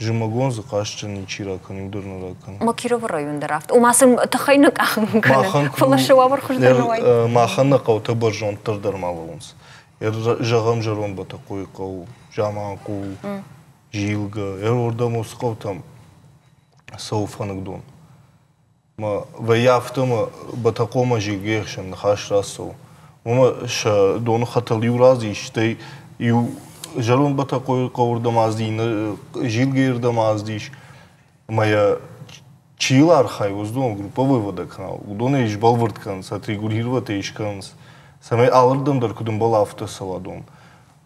Зымӕгон дзы хъазтджын ничи ракӕны, иу дӕр нӕ ракӕны. Макировы район дӕр афтӕ. Ома сын тыххӕй нӕ къахын кӕны, фӕлӕ сӕ уавӕр хуыздӕр нӕ уайд. Махӕн нӕ хъӕутӕ бӕрзонддӕр дӕр ма лӕууынц. Зӕгъӕм, зӕронд Бӕтӕхъойы хъӕу, Заманхъул, Зилгӕ, ӕрордӕм уыцы хъӕутӕм цӕуы фӕныгдон. Вӕййы афтӕ ӕмӕ Бӕтӕхъомӕ зилгӕйы хсӕн ныхас рацӕуы. Уымӕ сӕ доны хӕтӕл иу разы ис, стӕй иу зӕронд Бӕтӕхъойы хъӕуырдӕм азди, иннӕ зилгӕйырдӕм аздис. Ӕмӕ йӕ чи йыл архайы, уыдон групповой водоканал, уыдонӕй сбӕлвырд кӕнынц, отрегулировать ӕй скӕнынц, цӕмӕй алырдӕм дӕр куыд ӕмбӕла, афтӕ цӕуа дон.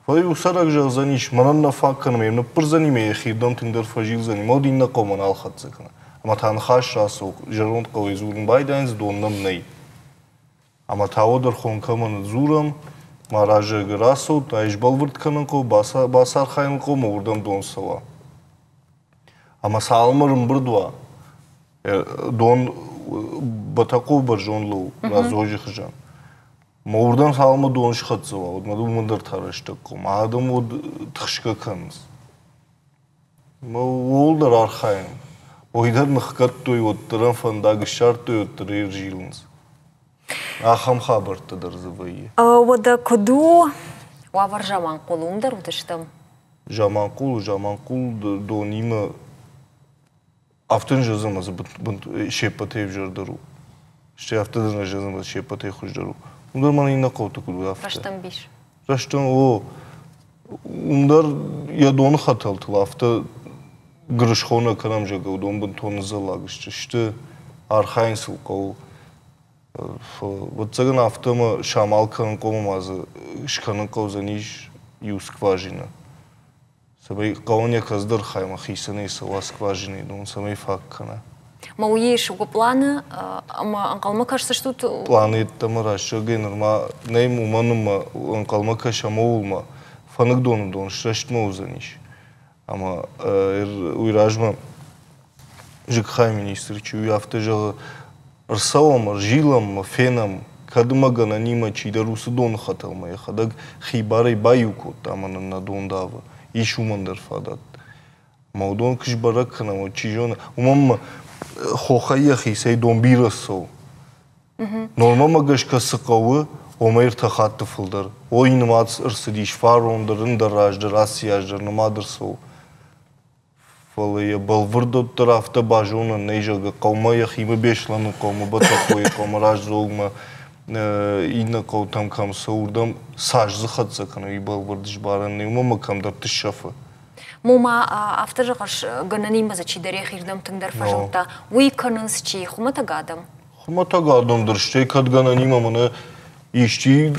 Фӕлӕ иу цӕрӕг зӕгъдзӕнис, мӕнӕн нӕ фаг кӕны, ме ныббырдзӕни ме йӕхирдӕм тынгдӕр фӕзилдзӕни, мӕ уд иннӕ хъӕумӕ нал хӕццӕ кӕны. Ӕмӕ та ныхас рацӕуы, зӕронд хъӕуӕй дзурын байдайынц, дон нӕм нӕй. Ӕмӕ та уӕд ӕрхон кӕмӕн дзурӕм, ма разӕг рацӕут, ай сбӕлвырд кӕнын хъӕуы, бацархайын хъӕуы, ӕмӕ уырдӕм дон цӕуа. Ӕмӕ цалынмӕ рымбырд уа, дон Бӕтӕхъо бӕрзонд лӕууы, Разоджы хуызӕн. Мӕ уырдӕм цалынмӕ дон схӕццӕ уа, уӕдмӕ уымӕн дӕр та рӕстӕг хъӕуы. Мӕ адӕм уӕд тыхсгӕ кӕнынц. Мӕ ууыл дӕр архайын. Ой дӕр ныхгӕдтой, уӕддӕр ӕм фӕндаг ссардтой, уӕддӕр ӕй ӕрзилынц. Ахӕм хабӕрттӕ дӕр дзы вӕййы. Уӕдӕ куыд у уавӕр Заманхъулы? Уым дӕр уыдыстӕм? Заманхъулы, Заманхъул донимӕ Афтӕ нӕ зӕгъдзӕн, ӕмӕ дзы се ппӕтӕй ӕвзӕрдӕр у. Стӕй афтӕ дӕр нӕ зӕгъдзӕн, ӕмӕ се ппӕтӕй хуыздӕр у. Уым дӕр мӕнӕ иннӕ хъӕуты куыд уыд, афтӕ. Рӕстӕмбис. Рӕстӕм, о. Уым дӕр йӕ доны хӕтӕлтыл афтӕ гуырысхо нӕ кӕнӕм, зӕгъгӕ, уыдон бынтон ныдздзӕллаг сты. Сты, архайын сыл хъӕуы. Ӕвӕццӕгӕн, афтӕ ӕмӕ самал кӕнын хъом ӕмӕ дзы скӕнын хъӕудзӕнис иу скважинӕ. Цӕмӕй хъӕуӕн йӕ кӕцыдӕр хаймӕ хицӕнӕй цӕуа скважинӕйы дон, цӕмӕй фаг кӕна. Ма уый ис пъланы ӕмӕ ӕнхъӕлмӕ кӕсдзыстут? Пъланы йеддӕмӕ рӕстӕгӕй нырма нӕй, уымӕн ӕмӕ ӕнхъӕлмӕ кӕсӕм ууылмӕ, фӕныкдоны дон срӕстмӕ уыдзӕнис. Ӕмӕ уый размӕ ЖКХ-йы министр чи у, афтӕ зӕгъы, ӕрцӕуӕм, ӕрзилӕм ӕмӕ фенӕм, кӕд ӕмӕ гӕнӕнимӕ чидӕр уыцы доны хӕтӕлмӕ йӕхӕдӕг хибарӕй баиу кодта ӕмӕ нын нӕ дон давы. Ис уымӕн дӕр фадат. Ӕмӕ уыдон куы сбӕрӕг кӕнӕм, уӕд чи зоны, уымӕн ӕмӕ хохӕй йӕхицӕй дон бирӕ цӕуы. Нормӕмӕ гӕсгӕ цы хъӕуы, уымӕй ӕртӕ хатты фылдӕр. Ой, нымад ӕрцыдис фарон дӕр, ӕндӕр аз дӕр, ацы аз дӕр нымад ӕрцӕуы. Фӕлӕ йӕ бӕлвырд уӕддӕр афтӕ базонӕн нӕй, зӕгъгӕ, хъӕумӕ йӕхимӕ Беслӕны хъӕумӕ, Бӕтӕхъойы хъӕумӕ, Раздзогмӕ, иннӕ хъӕутӕм кӕм цӕуы, уырдӕм цас дзы хӕццӕ кӕны, уый бӕлвырд сбарӕн нӕй, уымӕн ӕмӕ кӕмдӕрты сӕфы. Мума афтӕ зӕгъыс, гӕнӕнимӕ дзы чидӕр йӕхирдӕм тынгдӕр фӕзылдта, уый кӕнынц чи, хуымӕтӕг адӕм? Хуымӕтӕг адӕм дӕр, стӕй кӕд гӕнӕнимӕ мӕнӕ исчи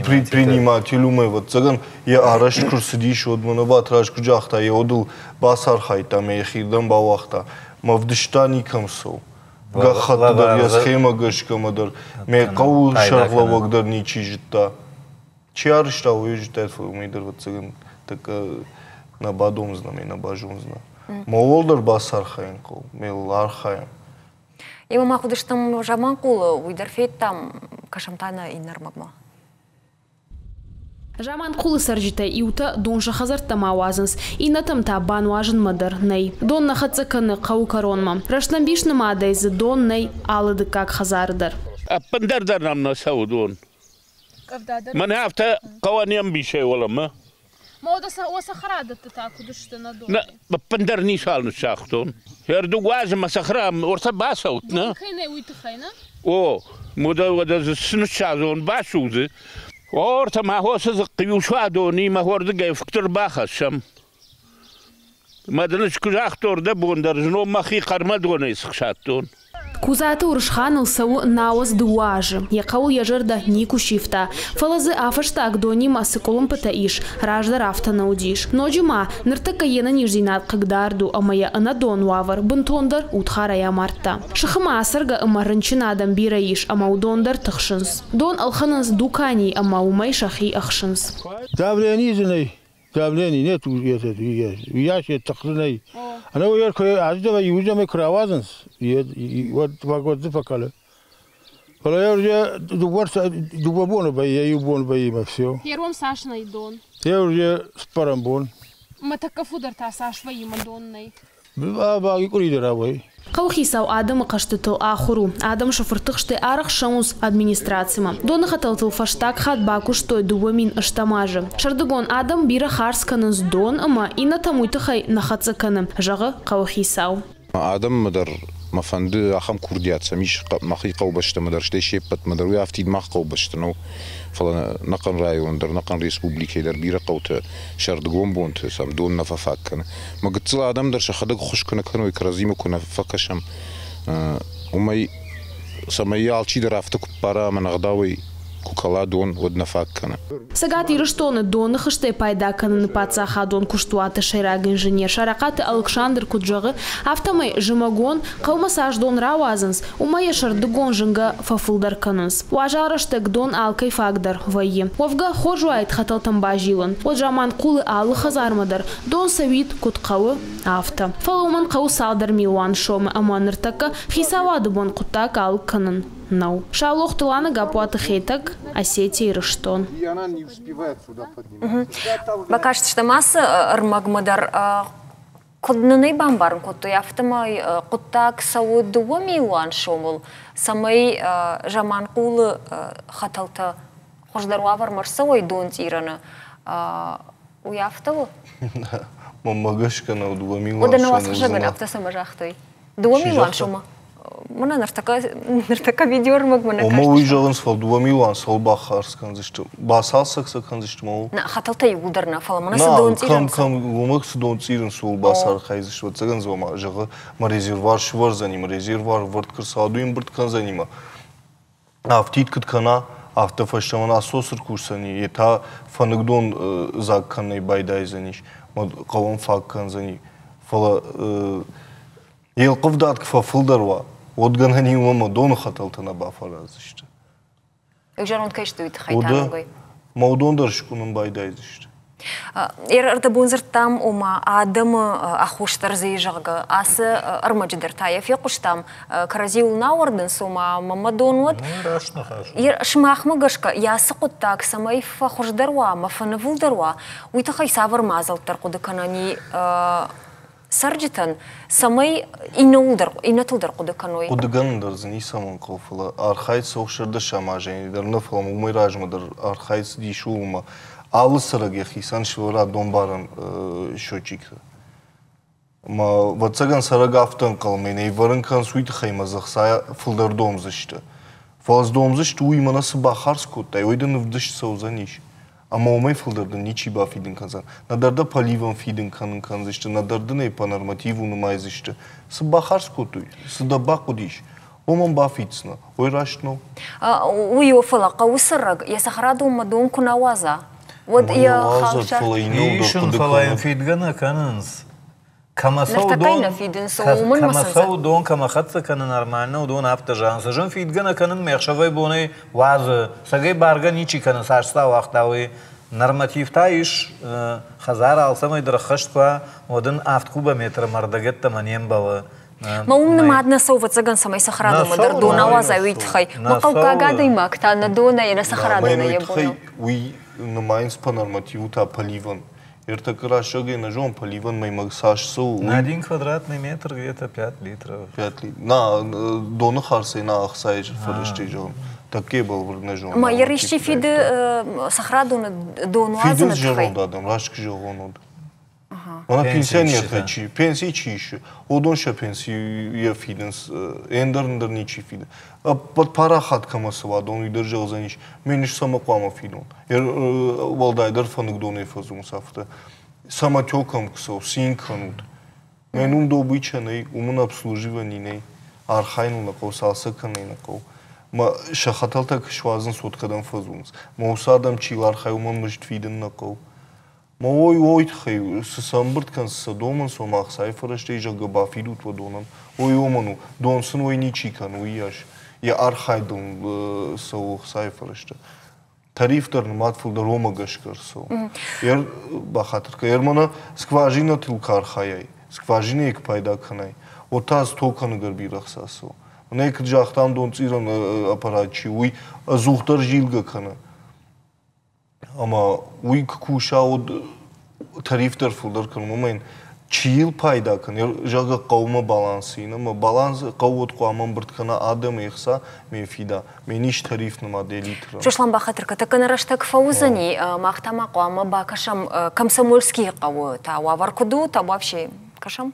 предприниматель уымӕ, ӕвӕццӕгӕн, йӕ арӕзт куы рцыдис, уӕд мӕнӕ Батраз куы загъта, йӕ удыл бацархайдта ӕмӕ йӕхирдӕм бауагъта. Мӕ вдыста никӕм цӕуы. Гӕххӕтты дӕр йӕ схемӕ гӕсгӕ мӕ дӕр мӕ хъӕуы сӕргълӕууӕг дӕр ничи зыдта. Чи арӕзта, уый зыдта, фӕлӕ уымӕй дӕр, ӕвӕццӕгӕн, тӕккӕ нӕ бадомдзынӕ ӕмӕ нӕ базондзынӕ. Мӕ ууыл дӕр бацархайын хъӕуы, мӕ йыл архайӕм. Иумӕ мах уыдыстӕм Заманхъулы, уый дӕр федтам, кӕсӕм та нӕ иннӕ ӕрмӕгмӕ. Заманхъулы цӕрджытӕй иутӕ дон сӕ хӕдзӕрттӕм ауадзынц, иннӕтӕм та бануазынмӕ дӕр нӕй. Дон нӕ хӕццӕ кӕны хъӕуы кӕронмӕ. Рӕстӕмбис нымадӕй дзы дон нӕй алы дыккаг хӕдзары дӕр. Ӕппындӕр дӕр нӕм нӕ цӕуы дон. Мӕнӕ афтӕ хъӕуӕн не мбисӕй уӕлӕмӕ. Цӕхӕрадӕтты та куыд сты нӕ дон? Нӕ, ӕппындӕр ницуал ныссагътон. Ӕрдугуазы мӕ цӕхӕра ортӕ бацӕут, нӕ? Кӕй нӕ, уый тыххӕй, нӕ? О, уӕдӕ уӕдӕ дзы цы ныссадзон, басудзы. Ортӕ ма хосы дзыхъхъ иу суадони мӕ хордыгӕй фыктыр бахӕссӕм. Мӕ дын ӕз куы загътон, дӕ бон дӕр знон мӕхи хъӕрмӕдонӕй сыхсадтон. Кудзаты Уырысханыл цӕуы 92 азы. Йӕ хъӕуыл йӕ зӕрдӕ никуы сивта, фӕлӕ дзы афӕстаг донимӕ цы къуылымпытӕ ис, раздӕр афтӕ нӕ уыдис. Ноджы ма, ныртӕккӕ йе нӕниздзинад хъыгдард у ӕмӕ йӕ ӕнӕдон уавӕр бынтондӕр удхарӕй амардта. Сыхы ма ацӕргӕ ӕмӕ рынчын адӕм бирӕ ис ӕмӕ уыдон дӕр тыхсынц. Дон ӕлхӕнынц дуканийы ӕмӕ уымӕй сӕхи ӕхсынц. Давление дзы нӕй. Давление нет, уыйас йӕ тыхы нӕй. Ӕнӕуый куы аздӕвӕй иуызӕмӕй куы рауадзынц, уӕд вагон дзы фӕкӕлы. Фӕлӕ йӕ дыууӕ боны вӕййы, иу бон вӕййы мӕ все. Пером цас нӕй дон? Йе цыппӕрӕм бон. Мӕ тӕккӕ фылдӕр та цас вӕййы мӕ дон нӕй? Баги къуыри дӕр ауай. Хъӕуыхицау адӕмы хъӕстытыл ахуыр у. Адӕм сӕ фыртыхстӕй арӕх ссӕуынц администрацимӕ. Доны хӕтӕлтыл фӕстаг хатт бакуыстой 2008 азы. Сӕрдыгон адӕм бирӕ хардз кӕнынц дон ӕмӕ иннӕтӕм уый тыххӕй нӕ хӕццӕ кӕны, зӕгъы хъӕуыхицау. Адӕммӕ дӕр мӕ фӕнды ахӕм курдиат сӕм ис мӕхи хъӕубӕстӕмӕ дӕр, стӕй се ппӕтмӕ дӕр. Уый афтид мах хъӕубӕсты нӕу, фӕлӕ ӕнӕхъӕн район дӕр, ӕнӕхъӕн республикӕйы дӕр бирӕ хъӕутӕ сӕрдыгон бонты сӕм дон нӕ фӕфаг кӕны. Мӕ гыццыл адӕм дӕр сӕхӕдӕг ххуыс куы нӕ кӕной, кӕрӕдзимӕ куы нӕ фӕкӕсӕм, уымӕй цӕмӕй алчидӕр афтӕ куы ппара ӕмӕ ӕгъдауӕй куы кӕла дон, уӕд нӕ фаг кӕны. Цӕгат Ирыстоны доны хызтӕй пайда кӕныны паддзахадон куыстуаты сӕйраг инженер Сарахъаты Алыксандр куыд зӕгъы, афтӕмӕй зымӕгон хъӕумӕ цас дон рауадзынц, уымӕ йӕ сӕрдыгон зынгӕ фӕфылдӕр кӕнынц. Уазал рӕстӕг дон алкӕй фаг дӕр вӕййы. Уӕвгӕ, хорз уаид хӕтӕлтӕм базилын. Уӕд Заманхъулы алы хӕдзармӕ дӕр дон цӕуид, куыд хъӕуы, афтӕ. Фӕлӕ уымӕн хъӕуы цалдӕр милуан сомы ӕмӕ ныртӕккӕ хицауады бон хъуыддаг алыг кӕнын нӕу. Саулохты Лана, Гаппуаты Хетӕг, Осетия, Ирыстон. Бакастыстӕм ацы ӕрмӕгмӕ дӕр. Куыд нын ӕй бамбарын кодтой, афтӕмӕй хъуыддаг цӕуы 2 милуан сомыл, цӕмӕй Заманхъулы хӕтӕлтӕ хуыздӕр уавӕрмӕ рцӕуой донцъирӕны. Уый афтӕ у? Мӕнмӕ гӕсгӕ нӕу 2 милуан Уӕдӕ нӕ уацхӕссӕгӕн афтӕ цӕмӕ загътой? 2 милуан сомы? Мӕнӕ ныртӕккӕ видеоӕрмӕгмӕ нӕ Ома уый зӕгъынц, фӕлӕ 2 милуан цӕуыл бахардз кӕндзысты? Бацалцӕг сӕ кӕндзысты ма Нӕ, хӕтӕлтӕ иууылдӕр нӕ, фӕлӕ мӕнӕ цы дон цъирынц. Кӕм, уымӕ цы дон цъирынц, ууыл бацархайдзысты. Ӕвӕццӕгӕн дзы ома, зӕгъы, мӕ резервуар сывӕрдзӕни, мӕ резервуар ӕвӕрд куы рцӕуа, уый ӕмбырд кӕндзӕни мӕ афтид куыд кӕна, афтӕ фӕстӕмӕ насос ӕркусдзӕни, йе та фӕныкдон дзаг кӕнынӕй байдайдзӕнис, мӕ хъӕуӕн фаг кӕндзӕни. Фӕлӕ йе лхъывдад куы фӕфылдӕр уа, уӕд гӕнӕн и уымӕ доны хӕтӕлтӕ нӕ бафӕраздзысты. Зӕронд кӕй сты, уый тыххӕй та ногӕй. Мӕ уыдон дӕр скъуынын байдайдзысты. Ӕрдӕбон дзырдтам, ома адӕмы аххос дӕр дзы, зӕгъгӕ, ацы ӕрмӕджы дӕр та йӕ фехъуыстам, кӕрӕдзиуыл нӕ ауӕрдынц, ома мӕмӕ дон уӕд. Раст ныхас. Сымахмӕ гӕсгӕ, йӕ ацы хъуыддаг цӕмӕй фӕхуыздӕр уа ӕмӕ фӕнывылдӕр уа, уый тыххӕй цавӕр мадзӕлттӕ ӕрхъуыды кӕнӕн и цӕрджытӕн, цӕмӕй иннӕтыл дӕр хъуыды кӕной? Хъуыдыгӕнын дӕр дзы ницӕмӕн хъӕуы, фӕлӕ архайд цӕуы сӕрдӕсӕм азӕй дӕр нӕ, фӕлӕ уымӕй размӕ дӕр архайд цыдис ууыл, алы цӕрӕг йӕхицӕн сӕвӕра донбарӕн счетчиктӕ. Ӕмӕ, ӕвӕццӕгӕн, цӕрӕг афтӕ ӕнхъӕлмӕ нӕ ивӕрын кӕнынц, уый тыххӕй ӕмӕ дзы ӕхца фылдӕр домдзысты. Фӕлӕ дзы домдзысты, уый мӕнӕ цы бахардз кодтай, уый дын ӕвдыст цӕудзӕнис. Ӕмӕ уымӕй фылдӕр дын ничи бафидын кӕндзӕн. Нӕдӕр дӕ поливӕн фидын кӕнын кӕндзысты, нӕдӕр дын ӕй по нормативу нымайдзысты. Цы бахардз кодтой, цы дӕ бахъуыдис, уымӕн бафиддзынӕ. Уый раст нӕу? Уый о, фӕлӕ хъӕуы цӕрӕг йӕ цӕхӕрадонмӕ дон куы нӕ уадза, уӕд йӕ халсар... Ис ын, фӕлӕ йын фидгӕ нӕ кӕнынц. Кӕмӕ цӕуы дон, кӕмӕ цӕуы дон, кӕмӕ хӕццӕ кӕны нормально, уыдон афтӕ зӕгъынц. Ӕз ын фидгӕ нӕ кӕнын, ме хсӕвӕй-бонӕй уадзы. Цӕгӕй баргӕ ничи кӕны, цас сӕ ауагъта, уый. Норматив та ис, хӕдзар алцӕмӕй дӕр ӕххӕст куы уа, уӕд ын авд кубометры мӕрдӕгӕдтӕмӕ не мбӕлы. Мӕ уым нымад нӕ цӕуы, ӕвӕццӕгӕн, цӕмӕй цӕхӕрадонмӕ дӕр дон ауадзай, уый тыххӕй. Мӕ хъӕуккаг адӕймаг та нӕ донӕй, нӕ цӕхӕрадонӕй йӕ бон у. Уый нымайынц по нормативу та поливӕн. Ӕртӕккӕ рӕстӕгӕй нӕ зонын, поливӕн мӕймӕ цас цӕуы. На один квадратный метр где-то 5 литров. 5 литров. На, доны хардзӕй на ӕхцайы фӕрӕзтӕй зӕгъын. Тӕккӕ бӕлвырд нӕ зонын. Ма йӕ исчи фиды цӕхӕрадоны донуадзыны тыххӕй? Фидынц зӕронд адӕм, раст куы зӕгъон, уӕд. Мӕнӕ пенсионертӕ чи, пенси чи исы, уыдон сӕ пенсийӕ фидынц, ӕндӕр ӕндӕр ничи фиды. Ӕппӕт парахат кӕмӕ цӕуа дон, уый дӕр зӕгъдзӕнис, ме низ цӕмӕ хъуамӕ фидон. Уӕлдайдӕр фӕныгдонӕй фӕдзурынц афтӕ. Самотеком куы цӕуы, цин кӕнут. Мӕн уым добыча нӕй, уым ын обслуживание нӕй. Архайын нӕ хъӕуы, цалцӕг кӕнын нӕ хъӕуы. Мӕ сӕ хӕтӕлтӕ куы суадзынц, уӕд кӕдӕм фӕдзурынц. Мӕ уыцы адӕм чи архайы, уымӕн мызд фидын нӕ хъӕуы. Ма уой уой тыххӕй цы сӕ ӕмбырд кӕнынц, цы сӕ домынц, ома ӕхцайы фӕрӕзтӕй, зӕгъгӕ, бафидут уыдонӕн. Уый уымӕн у, дон сын уый ничи кӕны, уыйас. Йӕ архайдыл цӕуы ӕхцайы фӕрӕзтӕ. Тариф дӕр нымад фылдӕр уымӕ гӕсгӕ ӕрцӕуы. Бахатыр кӕн, мӕнӕ скважинӕтыл куы архайай, скважинӕйы куы пайда кӕнай, уӕд та дзы токӕны дӕр бирӕ ӕхца цӕуы. Мӕнӕ куыд загътам, донцъирӕн аппарат чи, уый ӕдзухдӕр зилгӕ кӕны. Ӕмӕ уый куы куса, уӕд тариф дӕр фылдӕр кӕны, уымӕн чи йыл пайда кӕны, зӕгъгӕ, хъӕумӕ баланс ин ӕмӕ баланс хъӕу уӕд хъуамӕ ӕмбырд кӕна адӕмы ӕхца, ме фида, ме низ тариф нымад элитры. Сослан бахатыр кӕ, тӕккӕ нӕ рӕстӕг фӕуыдзӕни, мах та ма хъуамӕ бакӕсӕм Комсомольскийы хъӕуы та уавӕр куыд у, та вообще кӕсӕм?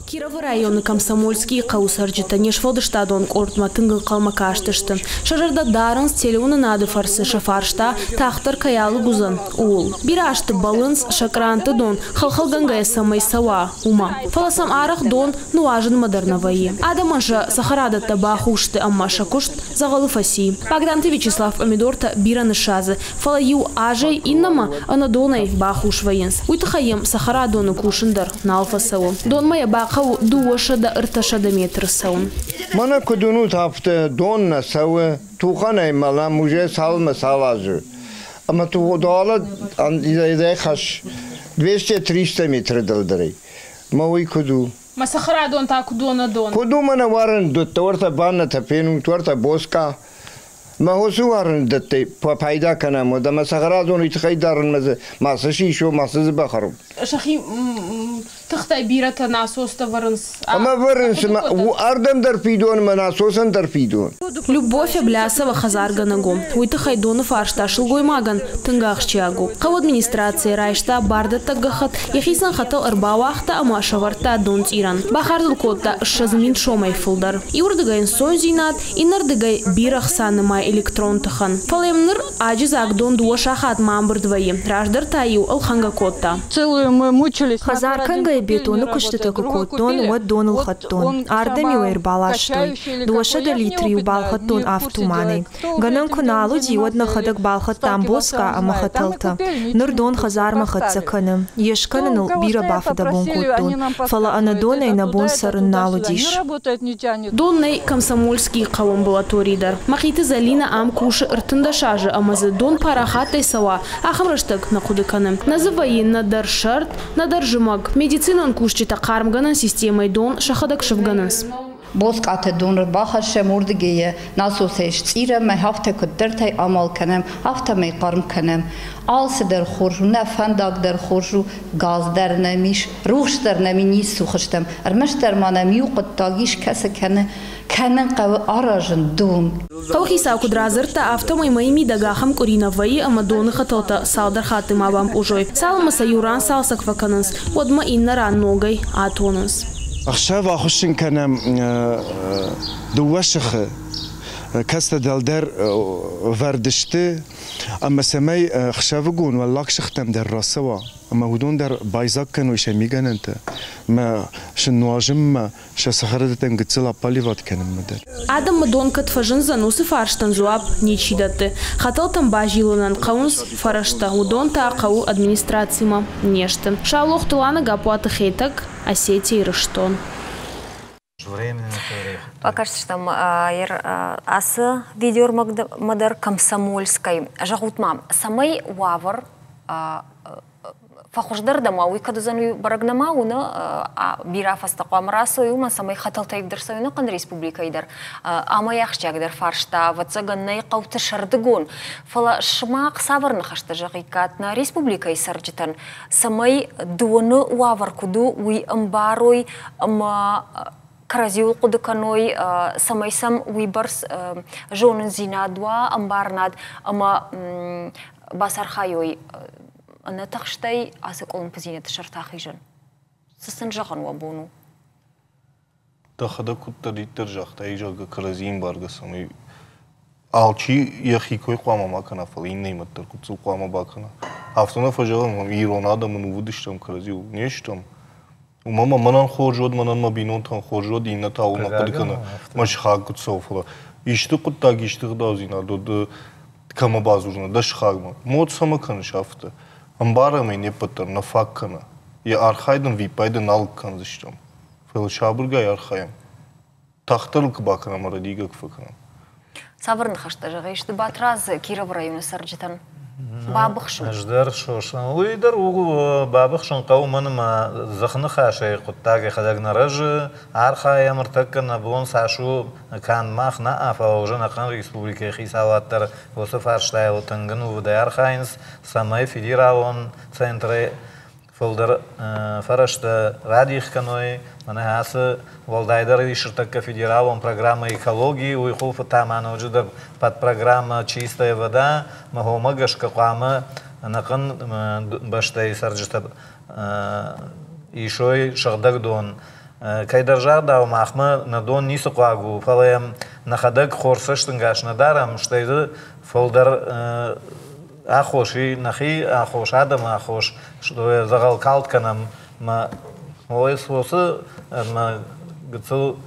Кировы районы Комсомольскийы хъӕуы цӕрджытӕ не сфӕлдыстадон къордмӕ тынг ӕнхъӕлмӕ кастысты. Сӕ зӕрдӕ дарынц, телеуынынады фӕрцы сӕ фарста тагъддӕр кӕй алыг уыдзӕн, ууыл. Бирӕ азты бӕллынц, сӕ къранты дон хӕлхӕлгӕнгӕйӕ цӕмӕй цӕуа, уымӕ. Фӕлӕ сӕм арӕх дон нуазынмӕ дӕр нӕ вӕййы. Адӕмӕн сӕ цӕхӕрадӕттӕ бахус сты ӕмӕ сӕ куыст дзӕгъӕлы фӕци. Багданты Вячеслав помидортӕ бирӕ ныссадзы, фӕлӕ иу азӕй иннӕмӕ ӕнӕдонӕй бахус вӕййынц. Уый тыххӕй йӕм цӕхӕрадоны кусын дӕр нал фӕцӕуы. Донмӕ йӕ бахъӕуы 200-300 метры цӕуын. Мӕнӕ куыд уынут, афтӕ дон нӕ цӕуы, тухӕнӕй мӕлӕм уже цалынмӕ цал азы. Ӕмӕ тугъдуалы хӕс 200-300 метры дӕлдӕрӕй. Мӕ уый куыд у? Мӕ цӕхӕрадон та куыд у ӕнӕдон? Куыд у мӕнӕ уарын дӕттӕ, уӕртӕ ваннӕтӕ фенут, уӕртӕ боцкъа. Мӕ уыцы уарындӕттӕй пайда кӕнӕм, уӕд ӕмӕ цӕхӕрадон уый тыххӕй дарынмӕ дзы мацы сисо, мацы дзы бахӕрон. Сӕхи тыхтӕй бирӕтӕ насостӕ вӕрынц. Ӕмӕ вӕрынц, ардӕм дӕр фидон ӕмӕ насосӕн дӕр фидон. Любовь Облясова хӕдзаргӕнӕг у. Уый тыххӕй доны фарста сылгоймагӕн тынг ахсджиаг у. Хъӕуы администрацийӕ райста бардӕттӕг гӕххӕтт, йӕхицӕн хӕтӕл ӕрбауагъта ӕмӕ сӕвӕрдта донцъирӕн. Бахардз ыл кодта 20 мин сомӕй фылдӕр. Иуырдыгӕй ӕнцондзинад, иннӕрдыгӕй бирӕ хца нымайы электрон тыхӕн. Фӕлӕ йӕм ныр аджы дзаг дон дыууӕ сахатмӕ амбырд вӕййы, раздӕр та-иу ӕлхӕнгӕ кодта. Хӕдзар кӕнгӕйӕ бетоны куыстытӕ куы кодтон, уӕд дон ӕлхӕдтон. Ардӕм-иу ӕй ӕрбаластой. 200 литры-иу балхӕдтон авд туманӕй. Гӕнӕн куы нал уыди, уӕд нӕхӕдӕг балхӕдтам боцкъа ӕмӕ хӕтӕлтӕ. Ныр дон хӕдзармӕ хӕццӕ кӕны. Йе скӕныныл бирӕ бафыдӕбон кодтон, фӕлӕ ӕнӕ донӕй нӕ бон цӕрын нал уыдис. Дон нӕй Комсомольскийы хъӕуы амбулаторийы дӕр. Мӕхъиты Зӕлинӕ ам кусы 13 азы ӕмӕ дзы дон парахаттӕй цӕуа, ахӕм рӕстӕг нӕ хъуыды кӕны. Нӕ дзы вӕййы нӕдӕр сӕрд, нӕдӕр зымӕг. Медицинон кусджытӕ хъармгӕнӕн системӕйы дон сӕхӕдӕг сывгӕнынц. Боцкъаты дон ӕрбахӕссӕм, уырдыгӕй йӕ насосӕй сцъирӕм, афтӕ куыддӕртӕй амал кӕнӕм, афтӕмӕй хъарм кӕнӕм. Алцыдӕр хорз у, нӕ фӕндаг дӕр хорз у, газ дӕр нӕм ис, рухс дӕр нӕм и, ницы цух стӕм. Ӕрмӕстдӕр ма нӕм иу хъуыддаг ис, кӕцы кӕны, кӕнын хъӕуы аразын дон. Хъӕуыхицау куыд радзырдта, афтӕмӕй мӕйы мидӕг ахӕм къуыри нӕ вӕййы ӕмӕ доны хӕтӕлтӕ цалдӕр хатты ма бампъузой. Цалынмӕ сӕ иу ран цалцӕг фӕкӕнынц, уӕдмӕ иннӕ ран ногӕй атонынц. Ӕхсӕв ахуыссын кӕнӕм дыууӕ сыхы, кӕцытӕ дӕлдӕр вӕрд сты, ӕмӕ цӕмӕй ӕхсӕвыгон уӕллаг сыхтӕм дӕр рацӕуа, ӕмӕ уыдон дӕр байдзаг кӕной сӕ мигӕнӕнтӕ, мӕ сын нуазынмӕ сӕ цӕхӕрадӕттӕм гыццыл аппаливат кӕнынмӕ дӕр. Адӕммӕ дон кӕд фӕзындзӕн, уыцы фарстӕн дзуапп ничи дӕтты. Хӕтӕлтӕм базилынӕн хъӕуынц фӕрӕзтӕ, уыдон та хъӕуы администрацимӕ не сты. Саулохты Лана, Гаппуаты Хетӕг, Осетия, Ирыстон. Бакастыстӕм ацы видеормӕ дӕр Комсомольскӕй. Зӕгъут-ма, цӕмӕй уавӕр Фӕхуыздӕр дӕм уа, уый кӕд уыдзӕн, уый бӕрӕг нӕма у, нӕ бирӕ афӕдзтӕ хъуамӕ рацӕуой, уымӕн цӕмӕй хӕтӕлтӕ ивд ӕрцӕуой ӕнӕхъӕн республикӕйы дӕр. Амӕй ахсджиагдӕр фарста, ӕвӕццӕгӕн, нӕй хъӕуты сӕрдыгон. Фӕлӕ сымах цавӕр ныхӕстӕ зӕгъиккат нӕ республикӕйы цӕрджытӕн, цӕмӕй доны уавӕр куыд у, уый ӕмбарой ӕмӕ кӕрӕдзиуыл хъуыды кӕной, цӕмӕй сӕм уыйбӕрц зонындзинад уа, ӕмбарынад ӕмӕ бацархайой ӕнӕтыхстӕй ацы къуылымпыдзинӕдты сӕрты ахизын? Цы сын зӕгъын уӕ бон у? Дӕхӕдӕг куыддӕриддӕр загътай, зӕгъгӕ, кӕрӕдзийы ӕмбаргӕ цӕмӕй алчи йӕхи кой хъуамӕ ма кӕна, фӕлӕ иннӕимӕ дӕр куыд цыл хъуамӕ бакӕна. Афтӕ нӕ фӕзӕгъӕм, ирон адӕм ӕнувыд стӕм кӕрӕдзиуыл, не стӕм. Уымӕн ӕмӕ мӕнӕн хорз уӕд, мӕнӕн мӕ бинонтӕн хорз уӕд, иннӕ та уымӕ хъуыды кӕны, мӕ сыхаг куыд цӕуы, фӕлӕ исты хъуыддаг, исты ӕгъдаудзинад уӕд кӕмӕ бадзурдзынӕ, дӕ сыхагмӕ. Мод цӕмӕ кӕныс афтӕ? Ӕмбарӕм ӕй не ппӕт дӕр, нӕ фаг кӕны. Йӕ архайд ын виппайды нал кӕндзыстӕм. Фӕлӕ сабыргай архайӕм. Тагъддӕр ыл куы бакӕнӕм, рӕдийгӕ куы фӕкӕнӕм. Цавӕр ныхӕстӕ зӕгъис ды, Батрадз, Кировы районы цӕрджытӕн? Бабыхсут. Ӕз дӕр Сослан. Уый дӕр у бабыхсын хъӕуы, мӕн ӕмӕ дзыхыныхасӕй хъуыддаг йӕхӕдӕг нӕ рӕзы. Архайӕм ӕртӕккӕ нӕ бон цас у, канд мах нӕ, фӕлӕ уже ӕнӕхъӕн республикӕйы хицауад дӕр уыцы фарстайыл тынг ӕнувыдӕй архайынц, цӕмӕй федералон центрӕй фылдӕр фӕрӕзтӕ радих кӕной. Мӕнӕ ацы уӕлдайдӕр ис ӕртӕккӕ федералон программӕ экологи, уый хуылфы та ма ноджыдӕр подпрограммӕ «Чистая вода», мӕ уымӕ гӕсгӕ хъуамӕ ӕнӕхъӕн бӕстӕйы цӕрджытӕ исой сыгъдӕг дон. Кӕйдӕр загъдау, махмӕ нӕ дон ницы хъуаг у, фӕлӕ йӕм нӕхӕдӕг хорз цӕстӕнгас нӕ дарӕм, стӕй дзы фылдӕр аххос и, нӕхи аххос, адӕмы аххос, дзӕгъӕл калд кӕнӕм. Мӕ уыцы мӕ гыццыл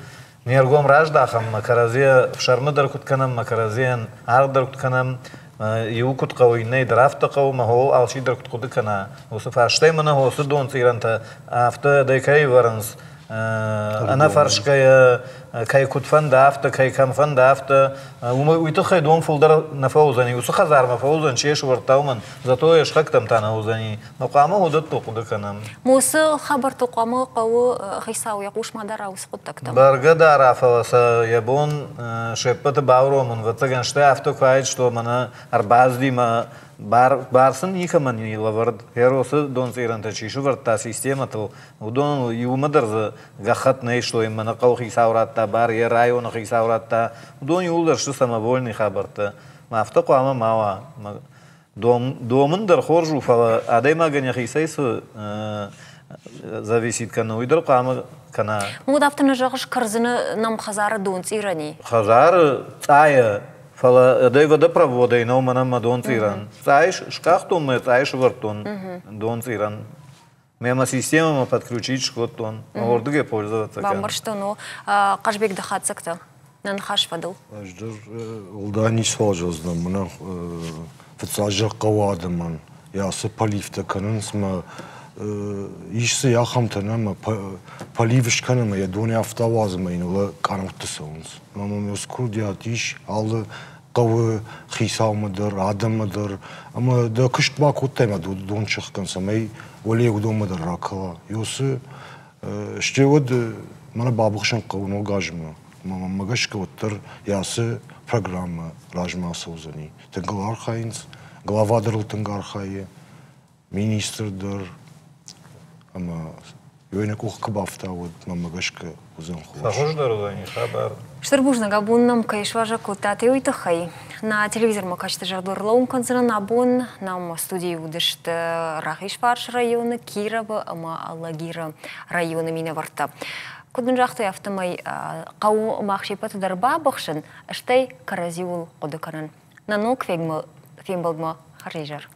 не ргом раздахӕм, мӕ кӕрӕдзийӕ фсӕрмы дӕр куыд кӕнӕм, мӕ кӕрӕдзийӕн аргъ дӕр куыд кӕнӕм, иу куыд хъӕуы, иннӕйы дӕр афтӕ хъӕуы, мӕ хо алчи дӕр куыд хъуыды кӕна, уыцы фарстӕй мӕнӕ уыцы донцъирӕнтӕ афтӕ дӕ кӕй ӕвӕрынц, ӕнӕфӕрсгӕйӕ кӕй куыд фӕнды, афтӕ, кӕй кӕм фӕнды, афтӕ. Уымӕй уый тыххӕй дон фылдӕр нӕ фӕуыдзӕни, уыцы хӕдзармӕ фӕуыдзӕн, чи сӕвӕрдта, уымӕн, зато йӕ сыхӕгтӕм та нӕ уыдзӕни. Но хъуамӕ уыдӕттыл хъуыды кӕнӕм. Уыцы хабӕрттыл хъуамӕ хъӕуы хицау йӕ хъус ма дара уыцы хъуыддӕгтӕм. Бӕргӕ дара, фӕлӕ сӕ йӕ бон се ппӕты бауромын, ӕвӕццӕгӕн, стӕй афтӕ куы аид, что мӕнӕ ӕрбацыди мӕ бар, бар сын никӕмӕн и лӕвӕрд. Херосы донцъирӕнтӕ чи сӕвӕрдта системӕтыл, уыдоныл иумӕ дӕр дзы гӕххӕтт нӕ истой, мӕнӕ хъӕуы хицау радта бар, йӕ районы хицау радта. Уыдон иууылдӕр сты самовольный хабӕрттӕ. Афтӕ хъуамӕ ма уа. Домын дӕр хорз у, фӕлӕ адӕймагӕн йӕхицӕй цы зависит кӕны, уый дӕр хъуамӕ кӕна. Уӕд афтӕ нӕ зӕгъыс, кӕрдзыны нӕм хӕдзары донцъирӕн и? Хӕдзары цъайӕ, фӕлӕ дӕ водопроводӕй нӕу мӕнӕн мӕ донцъирӕн. Цъайы скъахтон мӕ, цъайы сывӕрдтон донцъирӕн. Мӕ системӕмӕ подключить скодтон, уырдыгӕй пользоваться кӕнын. Бамбӕрстон, о. Хъазбег, дӕ хатдзӕгтӕ нӕ ныхас фӕдыл. Ӕз дӕр уӕлдай ницыуал зӕгъдзынӕн, мӕнӕ фыццаг зӕгъ хъӕуы адӕмӕн йӕ ацы поливтӕ кӕнынц мӕ ис дзы ахӕмтӕ нӕ ӕмӕ полив скӕны ӕмӕ йӕ донӕй афтӕ ауадзы ӕмӕ йын уӕлӕ къанӕутты цӕуынц. Ӕмӕ мӕм уыцы курдиат ис алы хъӕуы хицаумӕ дӕр, адӕммӕ дӕр. Ӕмӕ дӕ куыст бакодтай ӕмӕ дон сыхгӕн, цӕмӕй уӕле уыдонмӕ дӕр ракӕла. Ёсы стӕй уӕд мӕнӕ бабыхсын хъӕуы ног азмӕ. Ӕмӕ мӕнмӕ гӕсгӕ уӕддӕр йӕ ацы программӕ размӕ ацӕудзӕни. Тынг ыл архайынц, глава дӕр ыл тынг архайы, министр дӕр ӕмӕ йой нӕ къух куы бафта, уӕд мӕнмӕ гӕсгӕ уыдзӕн хорз. Фӕхуыздӕр уыдзӕни хабар. Стыр бузныг, абон нӕм кӕй суазӕг кодтат, уый тыххӕй. Нӕ телевизормӕ кӕсты зӕрдыл ӕрлӕууын кӕндзынӕн абон нӕм студийы уыдысты Рахизфарсы районы, Кировы ӕмӕ Алагиры районы минӕвӕрттӕ. Куыд нын загътой, афтӕмӕй хъӕуы мах се ппӕты дӕр бабыхсын, стӕй кӕрӕдзиуыл хъуыды кӕнын. Нӕ ног фембӕлдмӕ хӕрзизӕр.